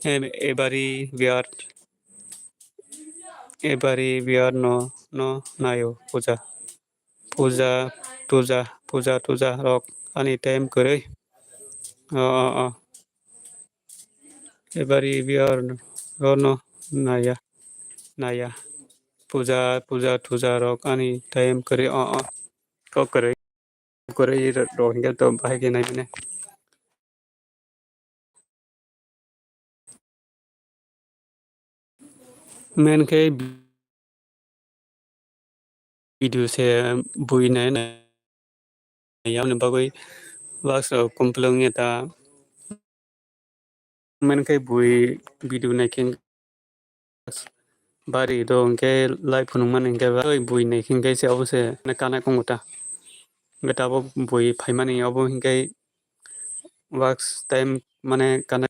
Em, Ebari Biar, Ebari Biar no, no nayo puja. Puja, tuja, puja, tuja rok ani time kwrwi. O, o, o. Ebari biar rono naya, naya. Puja, puja, tuja rok ani time kwrwi. O, o. Kok kwrwi. Kwrwi ro-, ro hingke to bahai khe nai mane. Menkhe video se bui nai, nai, yamni bagwi Waksa rok complete wngya ta. Menkhe bui video naikhe bari do hwnkhe live phunukmani hwnkhe bui naikhe hwnkhe se obo se kana kongo ta. Hwnkhe tabuk bui phaimani obo hwnkhe Waksa time mane kana